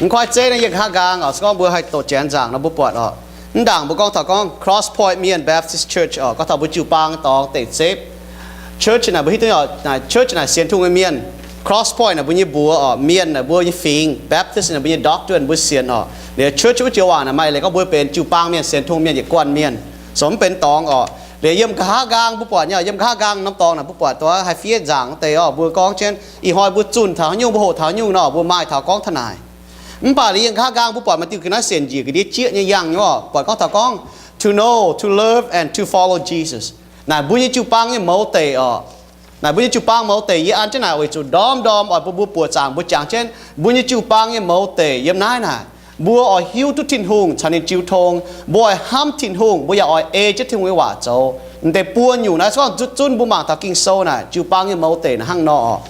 Mv koi zeiv naaiv yiem nqa'haav nqaang oc, se gorngv mbuo haih doqc janx nzaangc nor mbuo buatc oc. Mv ndaangc mbuo gorngv taux gorngv Cross Point Mienh Baptist Church oc, gorngv taux mbuo jiu-baang dorngx deic-zipv church naaic, mbuo hiuv duqv oc, naaic church naaic sienx Tin-Hungh nyei mienh. Cross Point naaic mbuo nyei mbuox oc, mienh naaic mbuo nyei fingx, Baptist naaic mbuo nyei doctrine, mbuo sienx oc. Liuz church wuov joux waac naaic maaih leiz gorngv mbuo benx jiu-baang mienh, sienx Tin-Hungh mienh, yietc guanh mienh, se mv benx dorngx oc. Liuz yiem nqa'haav nqaang mbuo buatc nyei, yiem nqa'haav nqaang norm dorngx naaic mbuo buatc dongh haih fiev nzaangc wuov deix oc, mbuo gorngv jienv ih hnoi mbuo zunh taux haaix nyungc, mbuo hoqc taux haaix nyungc nor, mbuo maaih taux gorngv taux naaic. Mv baac liuz yiem nqa'haav nqaang mbuo buatc maaih diuh ga'naaiv sienx njiec ga'ndiev jieqv nyei yangh nyei oc, buatc gorngv taux gorngv to know, to love, and to follow Jesus. Naaic mbuo nyei jiu-baang nyei mouz deic oc. Naaic mbuo nyei jiu-baang mouz deic yie an jienv naaic weic zuqc ndorm-ndorm oix bun mbuo buoqc zaangc mbuo jangx jienv mbuo nyei jiu-baang nyei mouz deic yiem naaiv naaic. Mbuo oix hiuv duqv Tin-Hungh caux ninh jiu tong. Mbuo oix hnamv Tin-Hungh, mbuo yaac oix ei jienv Tin-Hungh nyei waac zoux. M'deix buo nyungc naaiv se gorngv zunv mbuo mangc taux Ging-Sou naaic, jiu-baang nyei mouz deic naaic hnangv nor oc.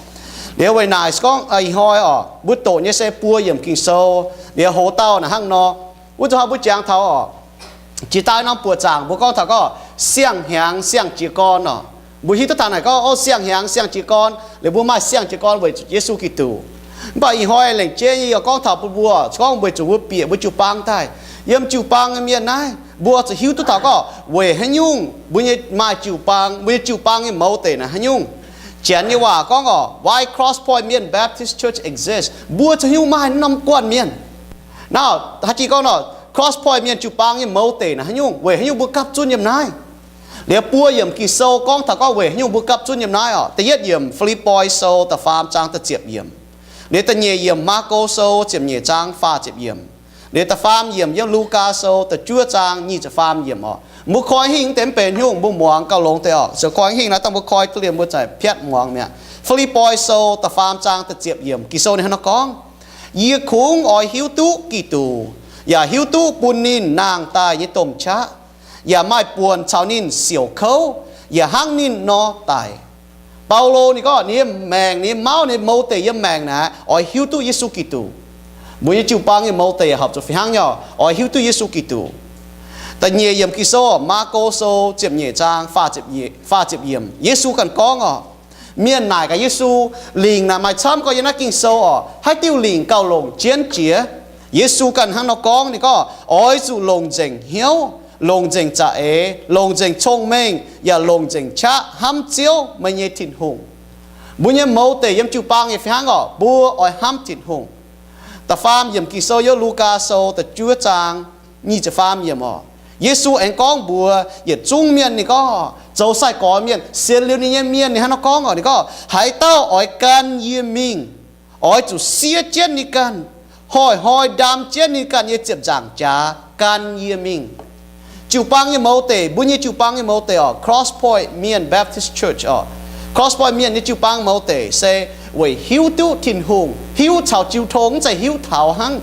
Liuz weic naaic se gorngv ih hnoi oc, mbuo doqc nyei se buo yiemc Ging-Sou. Liuz hoz dauh naaic hnangv nor, wuov zuqc hnoi mbuo jangx taux oc, jiex daaih norm buoqc zaangc mbuo gorngv taux gorngv siang-hnyangx siang-jiez gorn oc. Mbuo hiuv duqv taux naaic gorngv, o, siang-hnyangx siang-jiez gorn, liuz mbuo maaih siang-jiez gorn weic zuqc Yesu Giduc. Mv baac ih hnoi lengc jeiv nyei yie gorngv taux bun mbuo, se gorngv weic zuqc mbuo bieqc mbuo jiu-baang daaih, yiem jiu-baang nyei mienh naaiv, mbuo zuqc hiuv duqv taux gorngv weic haaix nyungc mbuo nyei maaih jiu-baang, mbuo nyei jiu-baang nyei mouz deic naaic haaix nyungc. Janx nyei waac gorngv oc, why Cross Point Mienh Baptist Church exists. Mbuo zuqc hiuv maaih norm guanh mienh. Naaiv haaix jih gorngv nor, Cross Point Mienh jiu-baang nyei mouz deic naaic haaix nyungc, weic haaix nyungc mbuo gapv zunv yiem naaiv. Liuz buo yiemc Ging-Sou gorngv taux gorngv weic haaix nyungc mbuo gapv zunv yiem naaiv oc. Da'yietv yiemc Fi^lipv^poi Sou da'faam zaang da'ziepc yiemc. Liuz da'nyeic yiemc Maako Sou ziepc nyeic zaang faah ziepc yiemc. Liuz da'faam yiemc yiem Lugaa Sou da'juov zaang nyic ziepc faam yiemc oc. Mbuo koi hingh deix mv benx haaix nyungc, mbuo muangx gauh longx deix oc. Ziouc koi hingh naaiv dangh mbuo koi duqv liemh mbuo za'gengh piatv muangx mi'aqv. Fi^lipv^poi Sou da'faam zaang da'ziepc yiemc, Ging-Sou ninh hnangv nor gorngv, Yie kungx oix hiuv duqv Giduc, yaac hiuv duqv bun ninh nangh daaih nyei domh qaqv, yaac maaih buonc caux ninh siouc kouv, yaac hnangv ninh nor daic. Baulo ninh gorngv ninh nyei maengc, ninh nyei mauv, ninh nyei mouz deic yiem maengc naaic oix hiuv duqv Yesu Giduc. Mbuo nyei jiu-baang nyei mouz deic horpc zuqc fih hnangv nyei oc, oix hiuv duqv Yesu Giduc. Da'nyeic yiemc Ging-Sou, Maako Sou ziepc nyeic zaang faah ziepc yiemc, Yesu ganh gorngv oc, mienh naaic gaax Yesu, lingc naaic maaih camv gorx yiem naaiv Ging-Sou oc, haaix diuh lingc gauh longc jienv jiex? Yesu ganh hnangv nor gorngv, ninh gorngv, Oix zuqc longc nzengc hnyouv, longc nzengc za'eix, longc nzengc cong-mengh, yaac longc nzengc qaqv hnamv Ziouv, meih nyei Tin-Hungh. Mbuo nyei mouz deic yiem jiu-baang nyei fih hnangv oc, mbuo oix hnamv Tin-Hungh. Da'faam yiemc Ging-Sou yiem Lugaa Sou da'juov zaang nyic ziepc faam yiemc oc, Yesu aengx gorngv mbuox yietc zungv mienh, ninh gorngv zoux sai-gorx mienh, sienx liuz ninh nyei mienh, ninh hnangv nor gorngv oc, ninh gorngv, Haaix dauh oix gan yie mingh, oix zuqc siev jienv ninh ganh, hnoi-hnoi ndaam jienv ninh ganh nyei ziepc nzaangc jaax gan yie mingh. Jiu-baang nyei mouz deic, mbuo nyei jiu-baang nyei mouz deic oc, Cross Point Mienh Baptist Church oc, Cross Point Mienh nyei jiu-baang mouz deic se weic hiuv duqv Tin-Hungh, hiuv caux jiu tong, mv zeiz hiuv taux hnangv,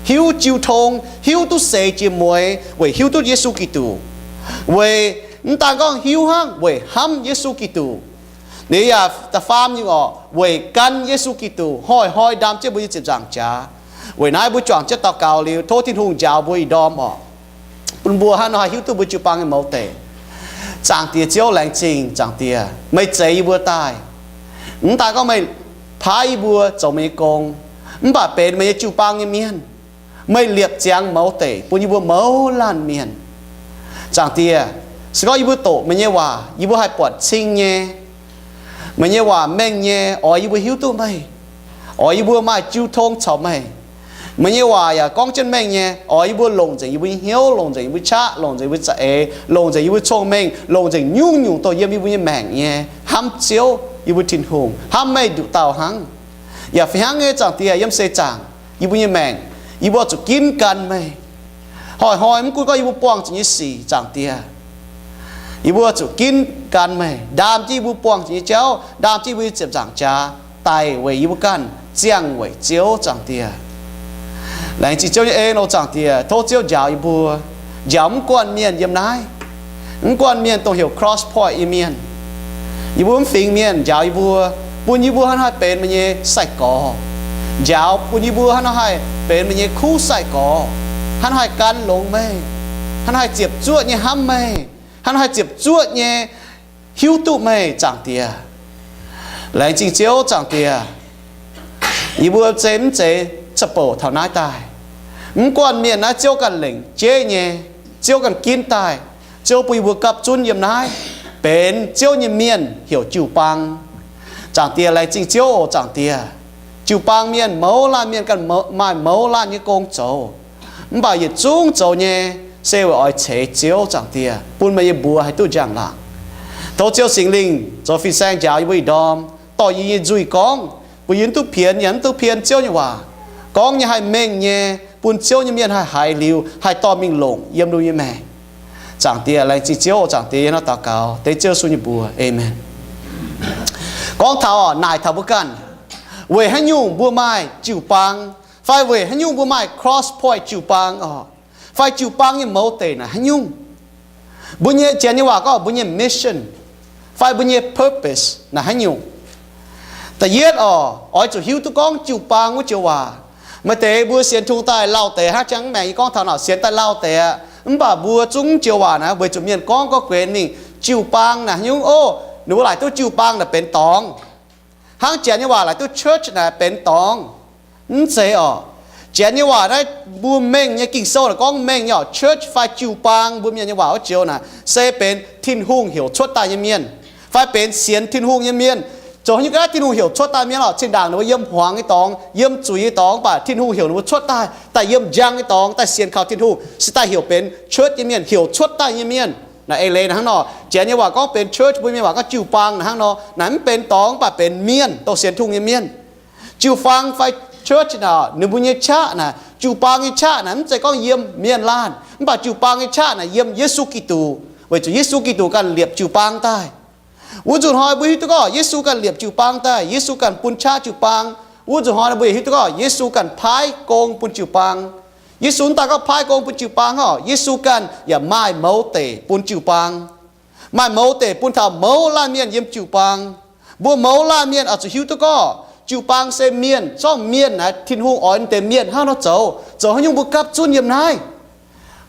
hiuv jiu tong, hiuv duqv seix jiex mueiz weic hiuv duqv Yesu Giduc, weic mv daan gorngv hiuv hnangv, weic hnamv Yesu Giduc. Liuz yaac da'faam nyungc oc, weic gan Yesu Giduc hnoi-hnoi ndaam jienv mbuo nyei ziepc nzaangc jaax. Weic naaiv mbuo juangc jienv daux gaux liuz, tov Tin-Hungh njaaux mbuo ih ndorm oc, bun mbuo hnangv nor haih hiuv duqv mbuo jiu-baang nyei mouz deic. Zaangc Diex Ziouv, laengz zingh Zaangc Diex, meih zeix yie mbuo daaih. Mv daan gorngv meih paaiv yie mbuo zoux meih nyei gong, mv baac benx meih nyei jiu-baang nyei mienh. Meih liepc ziangx mouz deic bun yie mbuo mouz laanh mienh. Zaangc Diex, se gorngv yie mbuo doqc meih nyei waac, yie mbuo haih buatc cing nyei. Meih nyei waac mengh nyei, oix yie mbuo hiuv duqv meih, oix yie mbuo maaih jiu tong caux meih. Meih nyei waac yaac gorngv jienv mengh nyei, oix yie mbuo longc nzengc yie mbuo nyei hnyouv, longc nzengc yie mbuo qaqv, longc nzengc yie mbuo za'eix, longc nzengc yie mbuo cong-mengh, longc nzengc nyungc-nyungc dongh yiem yie mbuo nyei maengc nyei hnamv Ziouv, yie mbuo Tin-Hungh, hnamv meih nduqc dauh hnangv. Yaac fih hnangv nyei, Zaangc Diex, yiem seix zaangc yie mbuo nyei maengc, yie mbuo zuqc ginv gan meih. Hnoi-hnoi mv gunv gorngv yie mbuo buangh zuqc nyei sic, Zaangc Diex, yie mbuo zuqc ginv gan meih, ndaam jienv yie mbuo buangh zuqc nyei jauv, ndaam jienv yie mbuo nyei ziepc nzaangc jaax daic weic yie mbuo ganh, ziangh weic Ziouv, Zaangc Diex. Laengz zingh Ziouv nyei en oc, Zaangc Diex. Tov Ziouv njaaux yie mbuo, njaaux mv guanh mienh yiem naaiv, mv guanh mienh dongh heuc Cross Point nyei mienh. Yie mbuo mv fingx mienh, njaaux yie mbuo, bun yie mbuo hnangv haih benx meih nyei sai-gorx. Njaaux bun yie mbuo hnangv nor haih benx meih nyei kuv sai-gorx, hnangv nor haih gan longx meih, hnangv nor haih ziepc zuoqv nyei hnamv meih, hnangv nor haih ziepc zuoqv nyei hiuv duqv meih, Zaangc Diex. Laengz zingh Ziouv, Zaangc Diex. Yie mbuo se mv zeiz principle taux naaiv daaih. Mv guanh mienh naaiv Ziouv ganh lengc jeiv nyei, Ziouv ganh ginv daaih. Ziouv bun yie mbuo gapv zunv yiem naaiv, benx Ziouv nyei mienh heuc jiu-baang. Zaangc Diex, laengz zingh Ziouv oc, Zaangc Diex. Jiu-baang mienh mouz laanh mienh ganh maaih mouz laanh nyei gong zoux, mv baac yietc zungv zoux nyei se weic oix ceix Ziouv, Zaangc Diex, bun meih nyei mbuox haih duqv njang-laangc. Tov Ziouv Singx Lingh zoux fin-saeng njaaux yie mbuo ih ndorm, dorh yie nyei nzuih gorngv, bun yie mv duqv pienx, yaac mv duqv pienx Ziouv nyei waac. Gorngv nyei haih mengh nyei, bun Ziouv nyei mienh haih haiz liuz haih dorh mingh longc yiem ninh nyei maengc. Zaangc Diex, laengz zingh Ziouv oc, Zaangc Diex, yie hnangv naaiv daux gaux dengv Ziouv Yesu nyei mbuox. Aamen. Gorngv taux oc, naaic taux mbuo ganh, weic haaix nyungc mbuo maaih jiu-baang, fai weic haaix nyungc mbuo maaih Cross Point jiu-baang oc, fai jiu-baang nyei mouz deic naaic haaix nyungc? Mbuo nyei, Janx nyei waac gorngv mbuo nyei mission fai mbuo nyei purpose naaic haaix nyungc? Da'yietv oc, oix zuqc hiuv duqv gorngv jiu-baang wuov joux waac. Maaih deix mbuo sienx tungh daaih lauh deix, hnangv jangx maengc yie gorngv taux naaic, sienx daaih lauh deix aqv, mv baac mbuo zungv joux waac naaiv weic zuqc mienh gorngv gorngv guenx mingh, jiu-baang naaic haaix nyungc oc? Ninh mbuo laaic duqv jiu-baang naaic benx dorngx, hnangv Janx nyei waac laaic duqv church naaic benx dorngx. Mv zeiz oc. Janx nyei waac naaiv mbuo mengh nyei, Ging-Sou naaic gorngv mengh nyei oc, church fai jiu-baang mbuo mienh nyei waac wuov joux naaic se benx Tin-Hungh heuc cuotv daaih nyei mienh, fai benx sienx Tin-Hungh nyei mienh. Zoux haaix nyungc ga'naaiv Tin-Hungh heuc cuotv daaih mienh oc, zinh ndaangc ninh mbuo yiem hmuangx nyei dorngx, yiem zuiz nyei dorngx, mv baac Tin-Hungh heuc ninh mbuo cuotv daaih, daaih yiem njang nyei dorngx daaih sienx kaux Tin-Hungh, se daaih heuc benx church nyei mienh, heuc cuotv daaih nyei mienh. Naaic eix leiz naaic hnangv nor, Janx nyei waac gorngv benx church, mbuo mienh waac gorngv jiu-baang naaic hnangv nor. Naaic mv benx dorngx, mv baac benx mienh, dongh sienx Tin-Hungh nyei mienh. Jiu-baang fai church naaic, ninh mbuo nyei qaqv naaic, jiu-baang nyei qaqv naaic mv zeiz gorngv yiem mienh laanh, mv baac jiu-baang nyei qaqv naaic yiem Yesu Giduc, weic zuqc Yesu Giduc ganh liepc jiu-baang daaih. Wuov nzunc hnoi mbuo hiuv duqv gorngv Yesu ganh liepc jiu-baang daaih, Yesu ganh bun qaqv jiu-baang. Wuov nzunc hnoi mbuo yaac hiuv duqv gorngv Yesu ganh paaiv gong bun jiu-baang. Yesu mv daaih gorngv paaiv gong bun jiu-baang oc, Yesu ganh yaac maaih mouz deic bun jiu-baang. Maaih mouz deic bun taux mouz laanh mienh yiem jiu-baang. Mbuo mouz laanh mienh oix zuqc hiuv duqv gorngv jiu-baang se mienh, zorngv mienh naaic Tin-Hungh oix deix mienh hnangv nor zoux. Zoux haaix nyungc mbuo gapv zunv yiem naaiv?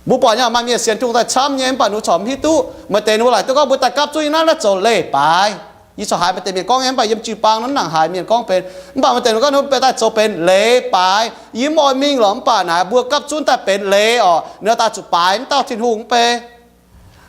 Mbuo buatc nyei maaih mienh sienx Tin-Hungh daaih camv nyei, mv baac ninh corc mv hiuv duqv. Maaih deix ninh mbuo laaic duqv gorngv mbuo daaih gapv zunv yiem naaiv, naaiv zoux leiz-baaix. Yie corc haiz maaih deix mienh gorngv nyei, mv baac yiem jiu-baang nor mv nangc haiz mienh gorngv benx. Mv baac maaih deix ninh gorngv ninh mbuo daaih zoux benx leiz-baaix. Yie mv oix mingh lorqc, mv baac naaic mbuo gapv zunv daaih benx leiz oc, ninh daaih zuqc baaix mv dauh Tin-Hungh mv bei.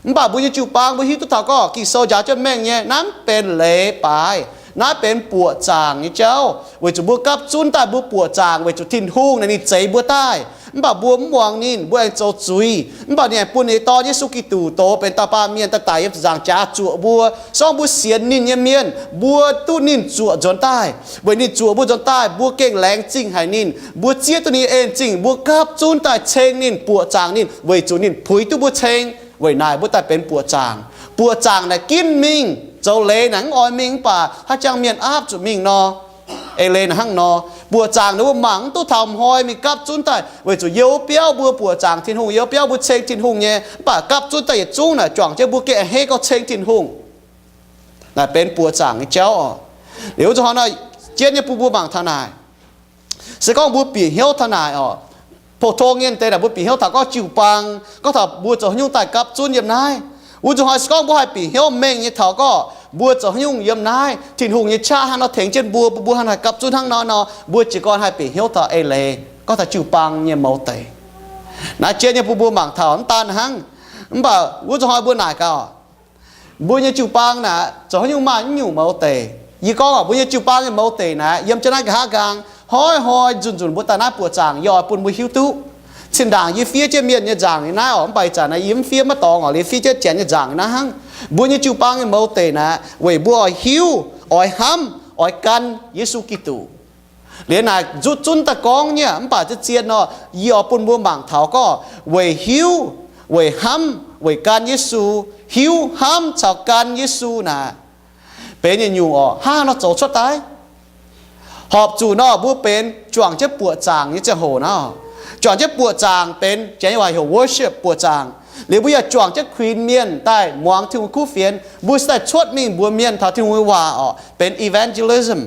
Mv baac mbuo nyei jiu-baang mbuo hiuv duqv taux gorngv Ging-Sou njaaux jienv mengh nyei, naaiv mv benx leiz-baaix, naaiv benx buoqc zaangc nyei jauv, weic zuqc mbuo gapv zunv daaih mbuo buoqc zaangc weic zuqc Tin-Hungh naaic ninh zeix mbuo daaih. Mv baac mbuo mv muangx ninh, mbuo aengx zoux zuiz. Mv baac ninh aengx bun ninh nyei Dorn, Yesu Giduc, doz benx dauh baamh mienh daaih daic yiem ziepc nzaangc jaax zuoqc mbuo. Se gorngv mbuo sienx ninh nyei mienh, mbuo duqv ninh zuoqc nzuonx daaih. Weic ninh zuoqc mbuo nzuonx daaih, mbuo gengh laengz zingh haic ninh, mbuo zieqv duqv ninh nyei en-zingh, mbuo gapv zunv daaih ceng ninh, buoqc zaangc ninh, weic zuqc ninh puix duqv mbuo ceng. Weic naaic mbuo daaih benx buoqc zaangc. Buoqc zaangc naaic ginv mingh, zoux leiz naaic mv oix mingh, mv baac haaix jangx mienh aapv zuqc mingh nor. Eix leiz naaic hnangv nor, buoqc zaangc naaic mbuo mangc mv duqv taux hnoi mingh gapv zunv daaih, weic zuqc you biauv mbuo buoqc zaangc Tin-Hungh, you biauv mbuo ceng Tin-Hungh nyei, mv baac gapv zunv daaih yietc zungv naaic juangc jienv mbuo gengh a'hneiv gorngv ceng Tin-Hungh. Naaic benx buoqc zaangc nyei jauv oc. Liuz wuov zuqc hnoi nor, jienv nyei bun mbuo mangc taux naaic. Se gorngv mbuo bieqc hnyouv taux naaic oc, pou-tong nyei deix naaic mbuo bieqc hnyouv taux gorngv jiu-baang, gorngv taux mbuo zoux haaix nyungc daaih gapv zunv yiem naaiv. Wuov zuqc hnoi se gorngv mbuo haih bieqc hnyouv mengh nyei taux gorngv mbuo zoux haaix nyungc yiem naaiv, Tin-Hungh nyei qaqv hnangv nor tengx jienv mbuo, mbuo hnangv naaic gapv zunv hnangv nor nor, mbuo jiez gorn haih bieqc hnyouv taux eix leiz gorngv taux jiu-baang nyei mouz deic. Naaiv jienv nyei bun mbuo mangc taux mv daan hnangv, mv baac wuov zuqc hnoi mbuo naaic gaax, mbuo nyei jiu-baang naaic zoux haaix nyungc maaih naaiv nyungc mouz deic? Yie gorngv oc, mbuo nyei jiu-baang nyei mouz deic naaic yiem jienv naaiv nqa'haav nqaang, hnoi-hnoi nzunc-nzunc mbuo daaih naaiv buoqc zaangc yie oix bun mbuo hiuv duqv. Cin-ndaangc yie fiev jienv mienh nyei nzaangc nyei naaiv oc, mv baac ih zanc naaiv yie mv fiev maiv dorngx oc, liuz fiev jienv Janx nyei nzaangc nyei naaiv hnangv. Mbuo nyei jiu-baang nyei mouz deic naaic weic mbuo oix hiuv, oix hnamv, oix gan Yesu Giduc. Liuz naaic nzutv zunv daaih gorngv nyei, mv baac zien-zien nor, yie oix bun mbuo mangc taux gorngv weic hiuv, weic hnamv, weic gan Yesu, hiuv, hnamv caux gan Yesu naaic, benx nyungc-nyungc oc. Hnangv haaix nor zoux cuotv daaih? Horpc zuqc nor mbuo benx juangc jienv buoqc zaangc nyei ziangh hoc nor. Juangc jienv buoqc zaangc benx Janx nyei waac heuc worship, buoqc zaangc. Liuz mbuo yaac juangc jienv kuinx mienh daaih muangx Tin-Hungh kuv fienx. Mbuo se daaih cuotv mingh mbuox mienh taux Tin-Hungh nyei waac oc, benx evangelism.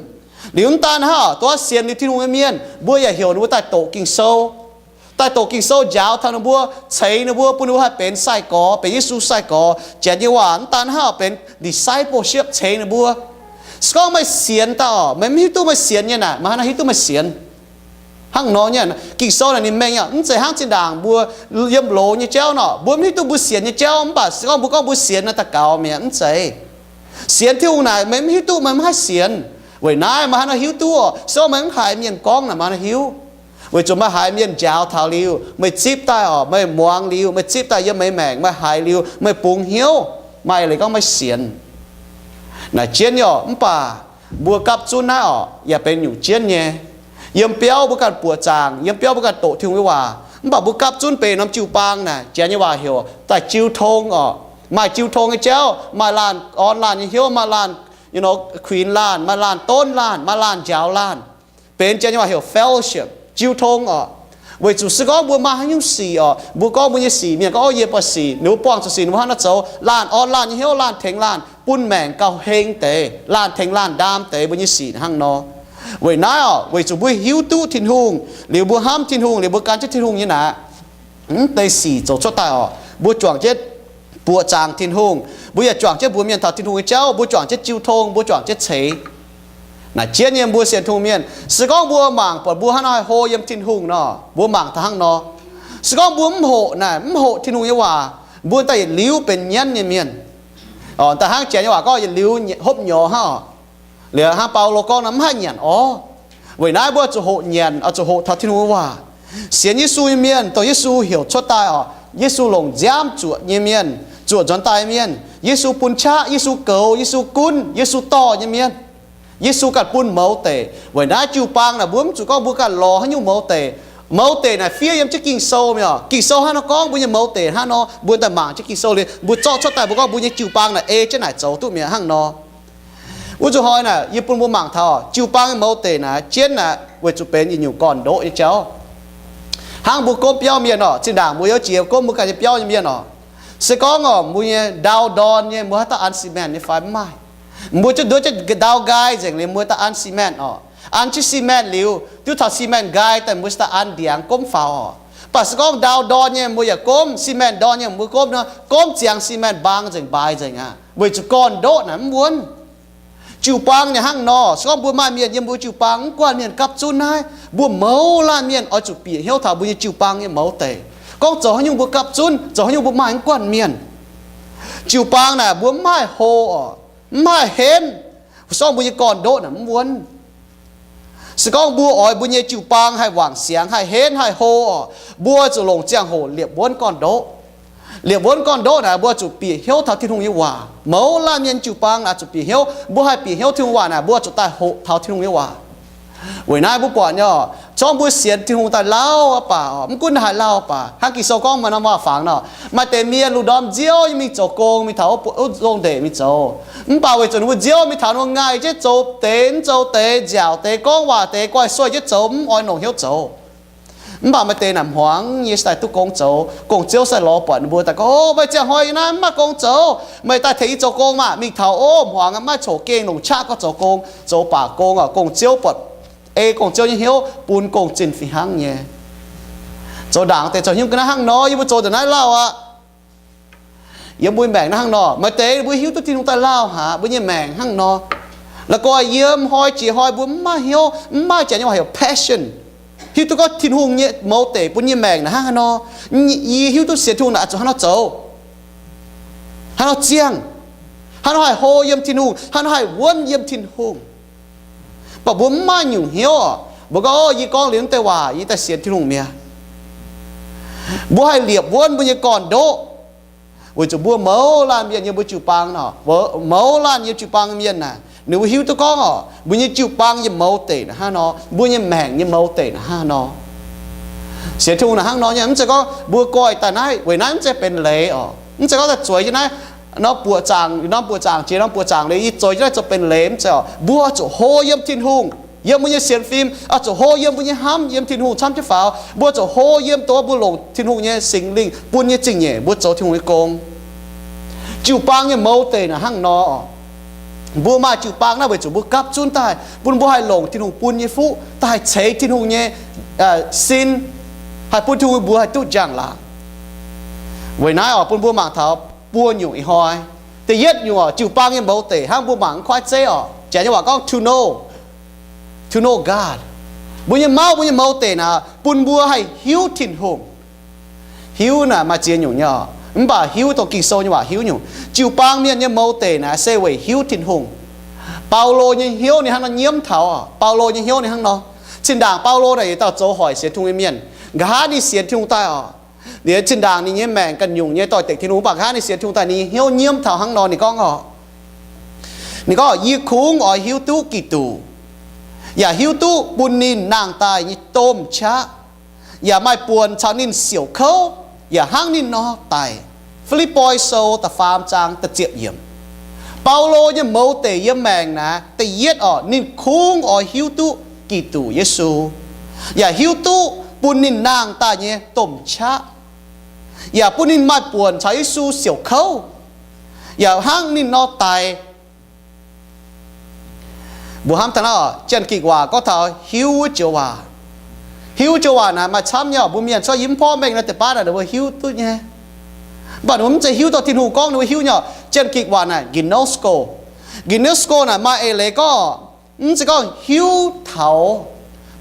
Liuz mv daan hnangv oc, dongh sienx liuz Tin-Hungh nyei mienh, mbuo yaac heuc ninh mbuo daaih doqc Ging-Sou. Daaih doqc Ging-Sou njaaux taux ninh mbuo, ceix ninh mbuo, bun ninh mbuo haih benx sai-gorx, benx Yesu sai-gorx. Janx nyei waac mv daan hnangv oc, benx discipleship, ceix ninh mbuo. Se gorngv meih sienx daaih oc, meih mv hiuv duqv meih sienx nyei naaic, meih hnangv naaiv hiuv duqv meih sienx? Hnangv nor nyei, Ging-Sou naaic ninh mengh aqv. Mv zeiz hnangv zinh ndaangc mbuo yiem loz nyei jauv nor, mbuo mv hiuv duqv mbuo sienx nyei jauv, mv baac se gorngv mbuo gorngv mbuo sienx naaic daux gaux mi'aqv. Mv zeiz. Sienx Tin-Hungh naaic meih mv hiuv duqv, meih mv haih sienx. Weic naaiv meih haaix nor hiuv duqv oc? Se gorngv meih mv haiz mienh gorngv naaic, meih haaix nor hiuv? Weic zuqc meih haiz mienh njaaux taux liuz, meih zipv daaih oc, meih muangx liuz, meih zipv daaih yiem meih maengc, meih haiz liuz, meih bungx hnyouv, maaih leiz gorngv meih sienx. Naaic jienv nyei oc. Mv baac mbuo gapv zunv naaiv oc, yaac benx nyungc jienv nyei. Yiem biauv mbuo ganh buoqc zaangc, yiem biauv mbuo ganh doqc Tin-Hungh nyei waac, mv baac mbuo gapv zunv benx norm jiu-baang naaic, Janx nyei waac heuc daaih jiu tong oc. Maaih jiu tong nyei jauv, maaih laanh orn laanh nyei hnyouv, maaih laanh, you know, kuinx laanh, maaih laanh donv laanh, maaih laanh njaaux laanh. Benx Janx nyei waac heuc fellowship, jiu tong oc. Weic zuqc se gorngv mbuo maaih haaix nyungc sic oc, mbuo gorngv mbuo nyei sic, mienh gorngv, o, yie buatc sic, ninh mbuo buangh zuqc sic, ninh mbuo hnangv naaiv zoux, laanh orn laanh nyei hnyouv, laanh tengx laanh bun maengc gauh heng deix, laanh tengx laanh ndaam deix, mbuo nyei sic hnangv nor. Weic naaiv oc, weic zuqc mbuo hiuv duqv Tin-Hungh liuz, mbuo hnamv Tin-Hungh liuz, mbuo gan jienv Tin-Hungh nyei naaic, mv deix sic zoux cuotv daaih oc, mbuo juangc jienv buoqc zaangc Tin-Hungh. Mbuo yaac juangc jienv mbuox mienh taux Tin-Hungh nyei jauv. Mbuo juangc jienv jiu tong, mbuo juangc jienv ceix. Naaic jienv nyei mbuo sienx Tin-Hungh mienh, se gorngv mbuo mangc buatc mbuo hnangv nor haih hlo yiem Tin-Hungh nor, mbuo mangc taux hnangv nor. Se gorngv mbuo mv hoqc naaic, mv hoqc Tin-Hungh nyei waac, mbuo daaih yietc liuz benx nyanv nyei mienh. Daaih hnangv Janx nyei waac gorngv yietc liuz hopv nyorx hnangv oc. Liuz hnangv Baulo gorngv nor, mv haih nyanc orv. Weic naaiv mbuo zuqc hoqc nyanc, oix zuqc hoqc taux Tin-Hungh nyei waac. Sienx Yesu nyei mienh, dongh Yesu heuc cuotv daaih oc, Yesu longc nziaamv zuoqc nyei mienh, zuoqc nzuonx daaih mienh, Yesu bun qaqv, Yesu goux, Yesu gunv, Yesu dorh nyei mienh. Yesu ganh bun mouz deic. Weic naaiv jiu-baang naaic mbuo mv zuqc gorngv mbuo ganh lorz haaix nyungc mouz deic. Mouz deic naaic fiev yiem jienv Ging-Sou mi'aqv. Ging-Sou hnangv nor gorngv, mbuo nyei mouz deic hnangv nor, mbuo daaih mangc jienv Ging-Sou liuz, mbuo zorqv cuotv daaih mbuo gorngv mbuo nyei jiu-baang naaic ei jienv naaic zoux duqv mi'aqv hnangv nor. Wuov zuqc hnoi naaic yie bun mbuo mangc taux jiu-baang nyei mouz deic naaic jienv naaic weic zuqc benx yietc nyungc gorn-ndoqv nyei jauv. Hnangv mbuo gomv biauv mienh oc, zinh ndaangc mbuo youz jiex gomv mbuo ganh nyei biauv nyei mienh oc, se gorngv oc mbuo nyei ndau ndorn nyei mbuo haaix dauh an cement nyei fai? Mv maaih. Mbuo jienv nduov jienv ndau nqaai nzengc liuz mbuo daaih an cement oc. An jienv cement liuz, diuv taux cement nqaai daaih mbuo daaih an ndiangx gomv faaux oc. Mv baac se gorngv ndau ndorn nyei mbuo yaac gomv, cement ndorn nyei mbuo gomv nor, gomv ziangx cement mbaang nzengc mbaaix nzengc aqv, weic zuqc gorn-ndoqv naaic mv wuonv. Jiu-baang naaic hnangv nor, se gorngv mbuo maaih mienh yiem mbuo jiu-baang mv guanh mienh gapv zunv naaiv, mbuo mouz laanh mienh oix zuqc bieqc hnyouv taux mbuo nyei jiu-baang nyei mouz deic. Gorngv zoux haaix nyungc mbuo gapv zunv, zoux haaix nyungc mbuo maaih mv guanh mienh. Jiu-baang naaic mbuo mv haih hlo oc, mv haih henv. Se gorngv mbuo nyei gorn-ndoqv naaic mv wuonv. Se gorngv mbuo oix mbuo nyei jiu-baang haih wangc siangx, haih henv, haih hlo oc, mbuo zuqc longc ziangh hoc liepc wuonv gorn-ndoqv. Liepc wuonv gorn-ndoqv naaic mbuo zuqc bieqc hnyouv taux Tin-Hungh nyei waac. Mouz laanh mienh jiu-baang naaic zuqc bieqc hnyouv. Mbuo haih bieqc hnyouv Tin-Hungh waac naaic, mbuo zuqc daaih hoqc taux Tin-Hungh nyei waac. Weic naaiv mbuo buatc nyei, zorngv mbuo sienx Tin-Hungh daaih lauh aqv baac, mv gunv haaix lauh baac, hnangv Ging-Sou gorngv maaih norm waac-fangx nor, maaih deix mienh lungh ndorm nziouv nyei mingh zoux gong, mingh taux wuov zong-ndeic mingh zoux. Mv baac weic zuqc ninh mbuo nziouv mingh taux ninh mbuo ngaih jienv zoux deix mv zoux deix, nziaauc deix, gorngv waac deix, guai sueih jienv zoux, mv oix longc hnyouv zoux. Mv baac maaih deix naaic hmuangx nyei se daaih duqv gong zoux. Gong-ziouv se lorz buatc ninh mbuo daaih gorngv, O, meih ziangh hnoi yiem naaiv mv maaih gong zoux, meih daaih tengx yie zoux gong maah! Mingh taux, o, hmuangx aqv, maiv coqv gengh longc qaqv gorngv zoux gong, zoux baac gong oc. Gong-ziouv buatc, ei gong-ziouv nyei hnyouv bun gong zinh fih hnangv nyei. Zoux ndaangc deix zoux hnyouv ga'naaiv hnangv nor, yie mbuo zoux ndongc naaiv lauh aqv. Yiem mbuo nyei maengc naaiv hnangv nor, maaih deix mbuo hiuv duqv Tin-Hungh daaih lauh haic, mbuo nyei maengc hnangv nor. La'guaih yiem hnoi jiex hnoi mbuo mv maaih hnyouv, mv maaih jaax nyei waac heuc passion, hiuv duqv gorngv Tin-Hungh nyei mouz deic bun nyei maengc naaic hnangv haaix nor. Yie hiuv duqv sienx Tin-Hungh naaic oix zuqc hnangv nor zoux, hnangv nor ziangh, hnangv nor haih hlo yiem Tin-Hungh, hnangv nor haih wuonv yiem Tin-Hungh. Mv baac mbuo mv maaih nyungc hnyouv oc. Mbuo gorngv, O, yie gorngv liuz naaiv deix waac yie daaih sienx Tin-Hungh mi'aqv. Mbuo haih liepc wuonv mbuo nyei gorn-ndoqv, weic zuqc mbuo mouz laanh mienh yiem mbuo jiu-baang nor, mouz laanh yiem jiu-baang mienh naaic, ninh mbuo hiuv duqv gorngv oc, mbuo nyei jiu-baang nyei mouz deic naaic hnangv nor, mbuo nyei maengc nyei mouz deic naaic hnangv nor. Sienx Tin-Hungh naaic hnangv nor nyei, mv zeiz gorngv mbuo goiv daaih naaiv, weic naaiv mv zeiz benx leiz oc. Mv zeiz gorngv daaih zueiz jienv naaiv norm buoqc zaangc, norm buoqc zaangc jiex norm buoqc zaangc liuz yie zueiz jienv naaiv zoux benx leiz, mv zeiz oc. Mbuo oix zuqc hlo yiem Tin-Hungh, yiem mbuo nyei sienx fim, oix zuqc hlo yiem mbuo nyei hnamv yiem Tin-Hungh camv jienv faaux. Mbuo oix zuqc hlo yiem dongh mbuo longc Tin-Hungh nyei Singx Lingh bun nyei zingh nyeic mbuo zoux Tin-Hungh nyei gong. Jiu-baang nyei mouz deic naaic hnangv nor. Mbuo maaih jiu-baang naaiv weic zuqc mbuo gapv zunv daaih bun mbuo haih longc Tin-Hungh bun nyei fuqv, daaih haih ceix Tin-Hungh nyei sin, haih bun Tin-Hungh mbuox haih duqv njang-laangc. Weic naaiv oc, bun mbuo mangc taux buo nyungc ih hnoi. Da'yietv nyungc oc, jiu-baang nyei mouz deic hnangv mbuo mangc mv kuaaiv zeiv oc. Janx nyei waac gorngv to know, to know God. Mbuo nyei mauv, mbuo nyei mouz deic naaic bun mbuo haih hiuv Tin-Hungh. Hiuv naaic maaih ziex nyungc nyei oc, mv baac hiuv dongh Ging-Sou nyei waac hiuv nyungc. Jiu-baang mienh nyei mouz deic naaic se weic hiuv Tin-Hungh. Baulo nyei hnyouv ninh hnangv nor nyiemv taux oc. Baulo nyei hnyouv ninh hnangv nor. Zinh ndaangc Baulo naaic yietc dauh zoux hoic sienx Tin-Hungh nyei mienh. Nqa'haav ninh sienx Tin-Hungh daaih oc, liuz zinh ndaangc ninh nyei maengc ganh nyungc nyei doix-dekc Tin-Hungh, mv baac nqa'haav ninh sienx Tin-Hungh daaih ninh nyei hnyouv nyiemv taux hnangv nor. Ninh gorngv, Yie kungx oix hiuv duqv Giduc, yaac hiuv duqv bun ninh nangh daaih nyei domh qaqv, yaac maaih buonc caux ninh siouc kouv, yaac hnangv ninh nor daic. Fi^lipv^poi Sou da'faam zaang da'ziepc yiemc. Baulo nyei mouz deic yiem maengc naaic, da'yietv oc, ninh kungx oix hiuv duqv Giduc Yesu, yaac hiuv duqv bun ninh nangh daaih nyei domh qaqv, yaac bun ninh maaih buonc caux Yesu siouc kouv, yaac hnangv ninh nor daic. Mbuo hnamv taux naaiv, Janx-Gikc waac gorngv taux hiuv wuov joux waac. Hiuv joux waac naaic maaih camv nyei oc. Mbuo mienh cuotv yiem mv porv mengh nor, deix baav naaic ninh mbuo hiuv duqv nyei, mv baac ninh mbuo mv zeiz hiuv dongh Tin-Hungh gorngv ninh mbuo hiuv nyei oc. Janx-Gikc waac naaic ginosko. Ginosko naaic maaih eix leiz gorngv, mv zeiz gorngv hiuv taux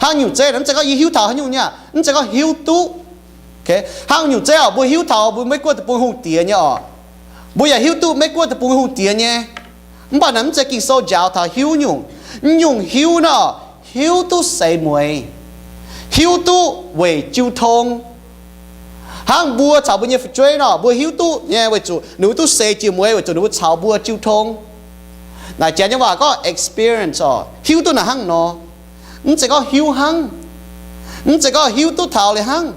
hnangv nyungc zeiv, mv zeiz gorngv yie hiuv taux haaix nyungc nyei, mv zeiz gorngv hiuv duqv. Hnangv nyungc zeiv oc, mbuo hiuv taux mbuo Meiv Guoqv deic-bung hungh diex nyei oc. Mbuo yaac hiuv duqv Meiv Guoqv deic-bung hungh diex nyei. Mv baac naaic mv zeiz Ging-Sou njaaux taux hiuv nyungc. Nyungc hiuv naaic, hiuv duqv seix mueiz, hiuv duqv weic jiu tong. Hnangv mbuo caux mbuo nyei fu'jueiv nor, mbuo hiuv duqv nyei weic zuqc ninh mbuo duqv seix jiex mueiz weic zuqc ninh mbuo caux mbuo jiu tong. Naaic Janx nyei waac gorngv experience oc, hiuv duqv naaic hnangv nor. Mv zeiz gorngv hiuv hnangv, mv zeiz gorngv hiuv duqv taux liuz hnangv,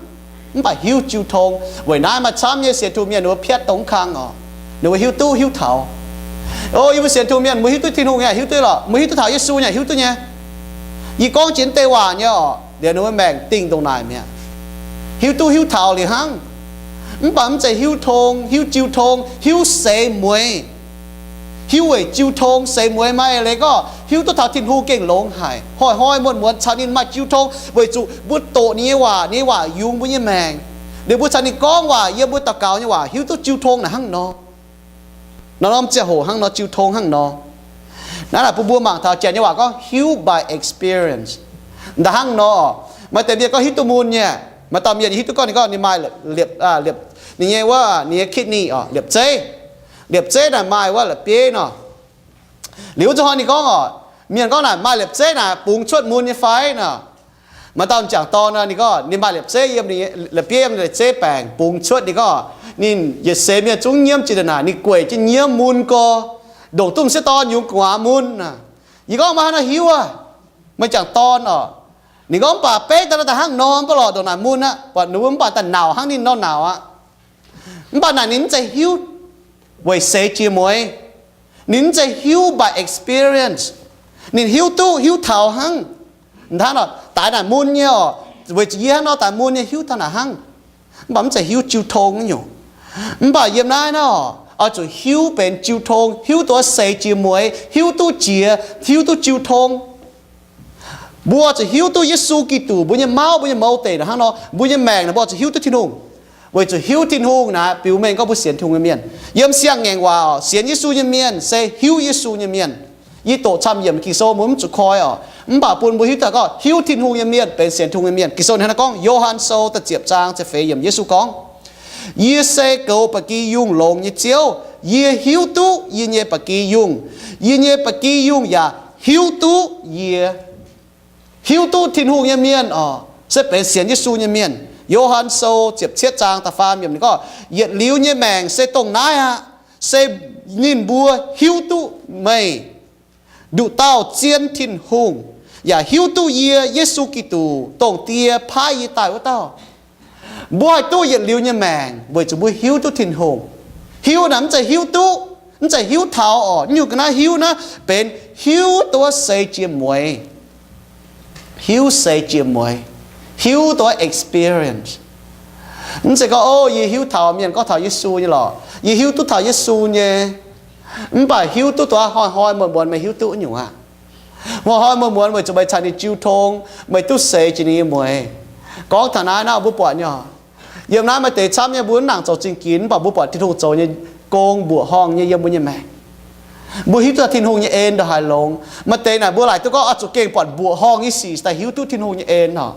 mv baac hiuv jiu tong. Weic naaiv maaih camv nyei sienx Tin-Hungh mienh ninh mbuo piatv dongh mv kang oc. Ninh mbuo hiuv duqv hiuv taux, o, yie mbuo sienx Tin-Hungh mienh mbuo hiuv duqv Tin-Hungh nyei hiuv duqv lorqc, mbuo hiuv duqv taux Yesu nyei hiuv duqv nyei. Yie gorngv jiex naaiv deix waac nyei oc, liuz ninh mbuo maengc dingh ndongc naaic mi'aqv. Hiuv duqv hiuv taux liuz hnangv, mv baac mv zeiz hiuv tong, hiuv jiu tong, hiuv seix mueiz, hiuv weic jiu tong. Seix mueiz maaih eix leiz gorngv hiuv duqv taux Tin-Hungh gengh longx haic, hnoi-hnoi muonz-muonz caux ninh maaih jiu tong weic zuqc mbuo doqc ninh nyei waac, ninh nyei waac yungz mbuo nyei maengc. Liuz mbuo caux ninh gorngv waac, yiem mbuo daux gaux nyei waac hiuv duqv jiu tong naaic hnangv nor. Norm-norm ziangh hoc hnangv nor, jiu tong hnangv nor. Naaiv naaic bun mbuo mangc taux Janx nyei waac gorngv hiuv by experience. Da'hnangv nor, maaih deix mienh gorngv hiuv duqv mun nyei. Maaih dauh mienh hiuv duqv gorngv ninh gorngv ninh maaih liepc, liepc, ninh nyei wuov, ninh nyei kidney oc, liepc zeiv. Liepc zeiv naaic maaih wuov la'bieiv nor. Liuz wuov zuqc hnoi ninh gorngv oc, mienh gorngv naaic maaih liepc zeiv naaic bungx cuotv mun nyei fai nor. Maaih dauh m'jangc dorn nor, ninh gorngv ninh maaih liepc zeiv yiem, la'bieiv yiem liepc zeiv baengc bungx cuotv. Ninh gorngv ninh yietc seix mienh zungv nyiemv jiex ndongc naaic, ninh gueic jienv nyiemv mun gorx, ndongc duqv m'sieqv dorn yungz gu'nguaaz mun aqv. Yie gorngv, Meih haaix nor hiuv aqv? M'jangc dorn oc. Ninh gorngv, Mv baac beiv daaih nor da'hnangv nor mv baac lorqc ndongc naaic mun aqv. Buatc ninh mbuo mv baac daaih nauc hnangv ninh nor nauc aqv. Mv baac naaic ninh mv zeiz hiuv weic seix jiex mueiz. Ninh mv zeiz hiuv by experience. Ninh hiuv duqv hiuv taux hnangv. Hnangv nor, daix naaic mun nyei oc, weic zuqc yie hnangv nor daix mun nyei hiuv taux naaic hnangv. Mv baac mv zeiz hiuv jiu tong nyungc. Mv baac yiem naaiv nor, oix zuqc hiuv benx jiu tong, hiuv duqv seix jiex mueiz, hiuv duqv jiex, hiuv duqv jiu tong. Mbuo zuqc hiuv duqv Yesu Giduc, mbuo nyei mauv, mbuo nyei mouz deic naaic hnangv nor, mbuo nyei maengc naaic mbuo zuqc hiuv duqv Tin-Hungh. Weic zuqc hiuv Tin-Hungh naaic biux mengh gorngv mbuo sienx Tin-Hungh nyei mienh. Yiem siang-ngaengc waac oc, sienx Yesu nyei mienh se hiuv Yesu nyei mienh. Yie doqc camv yiemc Ging-Sou mbuo mv zuqc koi oc, mv baac bun mbuo hiuv daaih gorngv hiuv Tin-Hungh nyei mienh benx sienx Tin-Hungh nyei mienh. Ging-Sou ninh hnangv naaiv gorngv, Yo^han Sou da'ziepc zaang ziepc feix yiemc, Yesu gorngv, Yie se goux ba'gi yungh longx nyei Ziouv. Yie hiuv duqv yie nyei ba'gi yungh. Yie nyei ba'gi yungh yaac hiuv duqv yie. Hiuv duqv Tin-Hungh nyei mienh oc, se benx sienx Yesu nyei mienh. Yo^han Sou ziepc cietv zaang da'faam yiemc ninh gorngv, Yietc liuz nyei maengc se dongh naaiv aqv, se ninh mbuo hiuv duqv meih, nduqc dauh zien Tin-Hungh, yaac hiuv duqv yie, Yesu Giduc, dongh Die paaiv yie daaih wuov dauh. Mbuo haih duqv yietc liuz nyei maengc weic zuqc mbuo hiuv duqv Tin-Hungh. Hiuv naaic mv zeiz hiuv duqv, mv zeiz hiuv taux oc. Nyungc ga'naaiv hiuv naaiv benx hiuv duqv seix jiex mueiz. Hiuv seix jiex mueiz, hiuv duqv experience. Mv zeiz gorngv, O, yie hiuv taux mienh gorngv taux Yesu nyei lorqc, yie hiuv duqv taux Yesu nyei. Mv baac hiuv duqv duqv hnoi-hnoi muonz-muonz meih hiuv duqv nyungc aqv. Hnoi-hnoi muonz-muonz weic zuqc meih caux ninh jiu tong, meih duqv seix jiex ninh nyei mueiz. Gorngv taux naaiv nor mbuo buatc nyei, yiem naaiv maaih deix camv nyei mbuo mv nangc zoux zingh ginx, mv baac mbuo buatc Tin-Hungh zoux nyei gong mbuoqc horngh nyei yiem mbuo nyei maengc. Mbuo hiuv duqv Tin-Hungh nyei en ndongc haaix longx. Maaih deix naaic mbuo laaic duqv gorngv oix zuqc gengh buatc mbuoqc horngh nyei sic daaih hiuv duqv Tin-Hungh nyei en oc.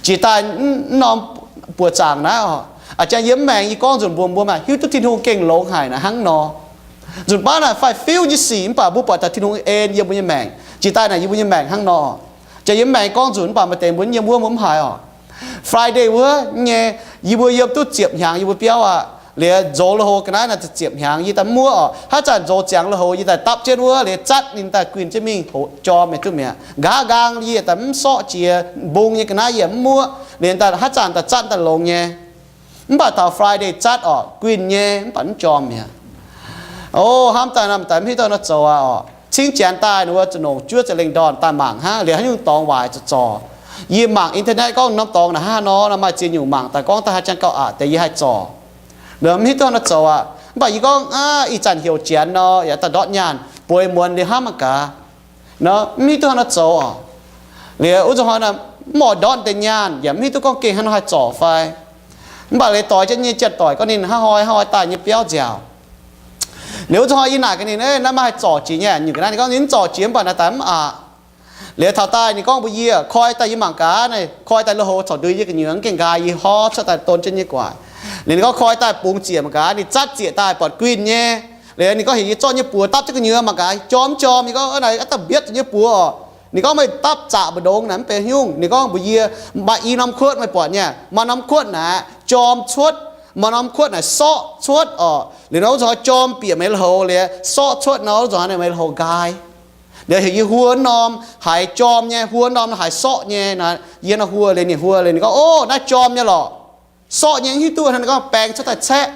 Jiex daaih mv norm buoqc zaangc naaiv oc. A'jang yiem maengc yie gorngv nzunc mbuox mbuo maah, hiuv duqv Tin-Hungh gengh longx haic naaic hnangv nor. Nzunc baav naaic faix-fiuv nyei sic mv baac mbuo buatc taux Tin-Hungh nyei en yiem mbuo nyei maengc. Jiex daaih naaic yie mbuo nyei maengc hnangv nor. Jiex yiem maengc gorngv nzunc mv baac maaih deix mbuo yiem wuov mbuo mv haiz oc. Friday wuov nyei, yie mbuo yiem duqv ziepc hnyangx yie mbuo biauv aqv. Liuz nzox lui-houx ga'naaiv naaic ziepc hnyangx yie daaih mv muoqv oc. Haaix zanc nzox ziangx lui-houx yie daaih dapv jienv wuov liuz zatv ninh daaih guinh jienv mingh hoqc jorm meih duqv mi'aqv. Nqa'haav nqaang yie daaih mv sorqv jiex mbung nyei ga'naaiv yie mv muoqv. Liuz daaih haaix zanc daaih zatv daaih longx nyei. Mv baac taux Friday zatv oc, guinh nyei mv baac mv jorm mi'aqv. O, hnamv daaih nor, daaih mv hiuv duqv nor zoux aqv oc. Cingv janx daaih ninh mbuo zuqc longc juov za'lengh ndorn daaih mangc hnangv, liuz haaix nyungc dorngx waaic zuqc zorc. Yie mangc internet gorngv norm dorngx naaic hnangv nor, nor maaih ziex nyungc mangc daaih gorngv daaih haaix jang gauh aqc deix yie haih zorc. Mv hiuv duqv nor zoux aqv. Mv baac yie gorngv aav, ih zanc heuc janx nor, yaac daaih ndortv nyaanh bueix muonz liuz hnamv mangc gaax. Nor mv hiuv duqv hnangv nor zoux oc. Liuz wuov zuqc hnoi mv oix ndortv deix nyaanh yaac mv hiuv duqv gorngv gengh hnangv nor haih zorc fai. Mv baac liuz doix jienv nyei janx-doic gorngv ninh hnangv hoi hnangv hoi daaih nyei biauv nziaauc. Liuz wuov zuqc hnoi yie naaic gaax ninh, naaiv maaih haih zorc jiex nyei? Ninh gaax naaiv ninh gorngv ninh mv zorc jiex mv baac naaic daaih mv aqc. Liuz taux daaih ninh gorngv mbuox yie, koi daaih yie mangc gaax naaic, koi daaih lui-houx corc ndui yie gu'nyuoz mv gengh nqaai yie horv cuotv daaih don jienv nyei guaic. Liuz ninh gorngv koi daaih bungx ziec mangc gaax, ninh zatv ziec daaih buatc guinh nyei. Liuz ninh gorngv heuc yie zorqv nyei buoz dapv jienv gu'nyuoz mangc gaax jorm mv jorm. Yie gorngv naaic aav dangh mbietv zuqc nyei buoz oc. Ninh gorngv meih dapv zaqc mbu'ndongx naaic mv benx nyungc. Ninh gorngv mbuox yie, maaih i norm kuotv meih buatc nyei, maaih norm kuotv naaic jorm cuotv, maaih norm kuotv naaic sorqv cuotv oc. Liuz nor wuov zuqc hnoi jorm bieqc meih lui-houx liuz sorqv cuotv nor wuov zuqc hnoi meih lui-houx nqaai. Liuz heuc yie huo norm haiz jorm nyei, huo norm nor haiz sorqv nyei. Yie nor huo liuz ninh huo liuz ninh gorngv, o, naaiv jorm nyei lorqc. Sorqv nyei mv hiuv duqv hnangv. Ninh gorngv baeng cuotv daaih caeqv.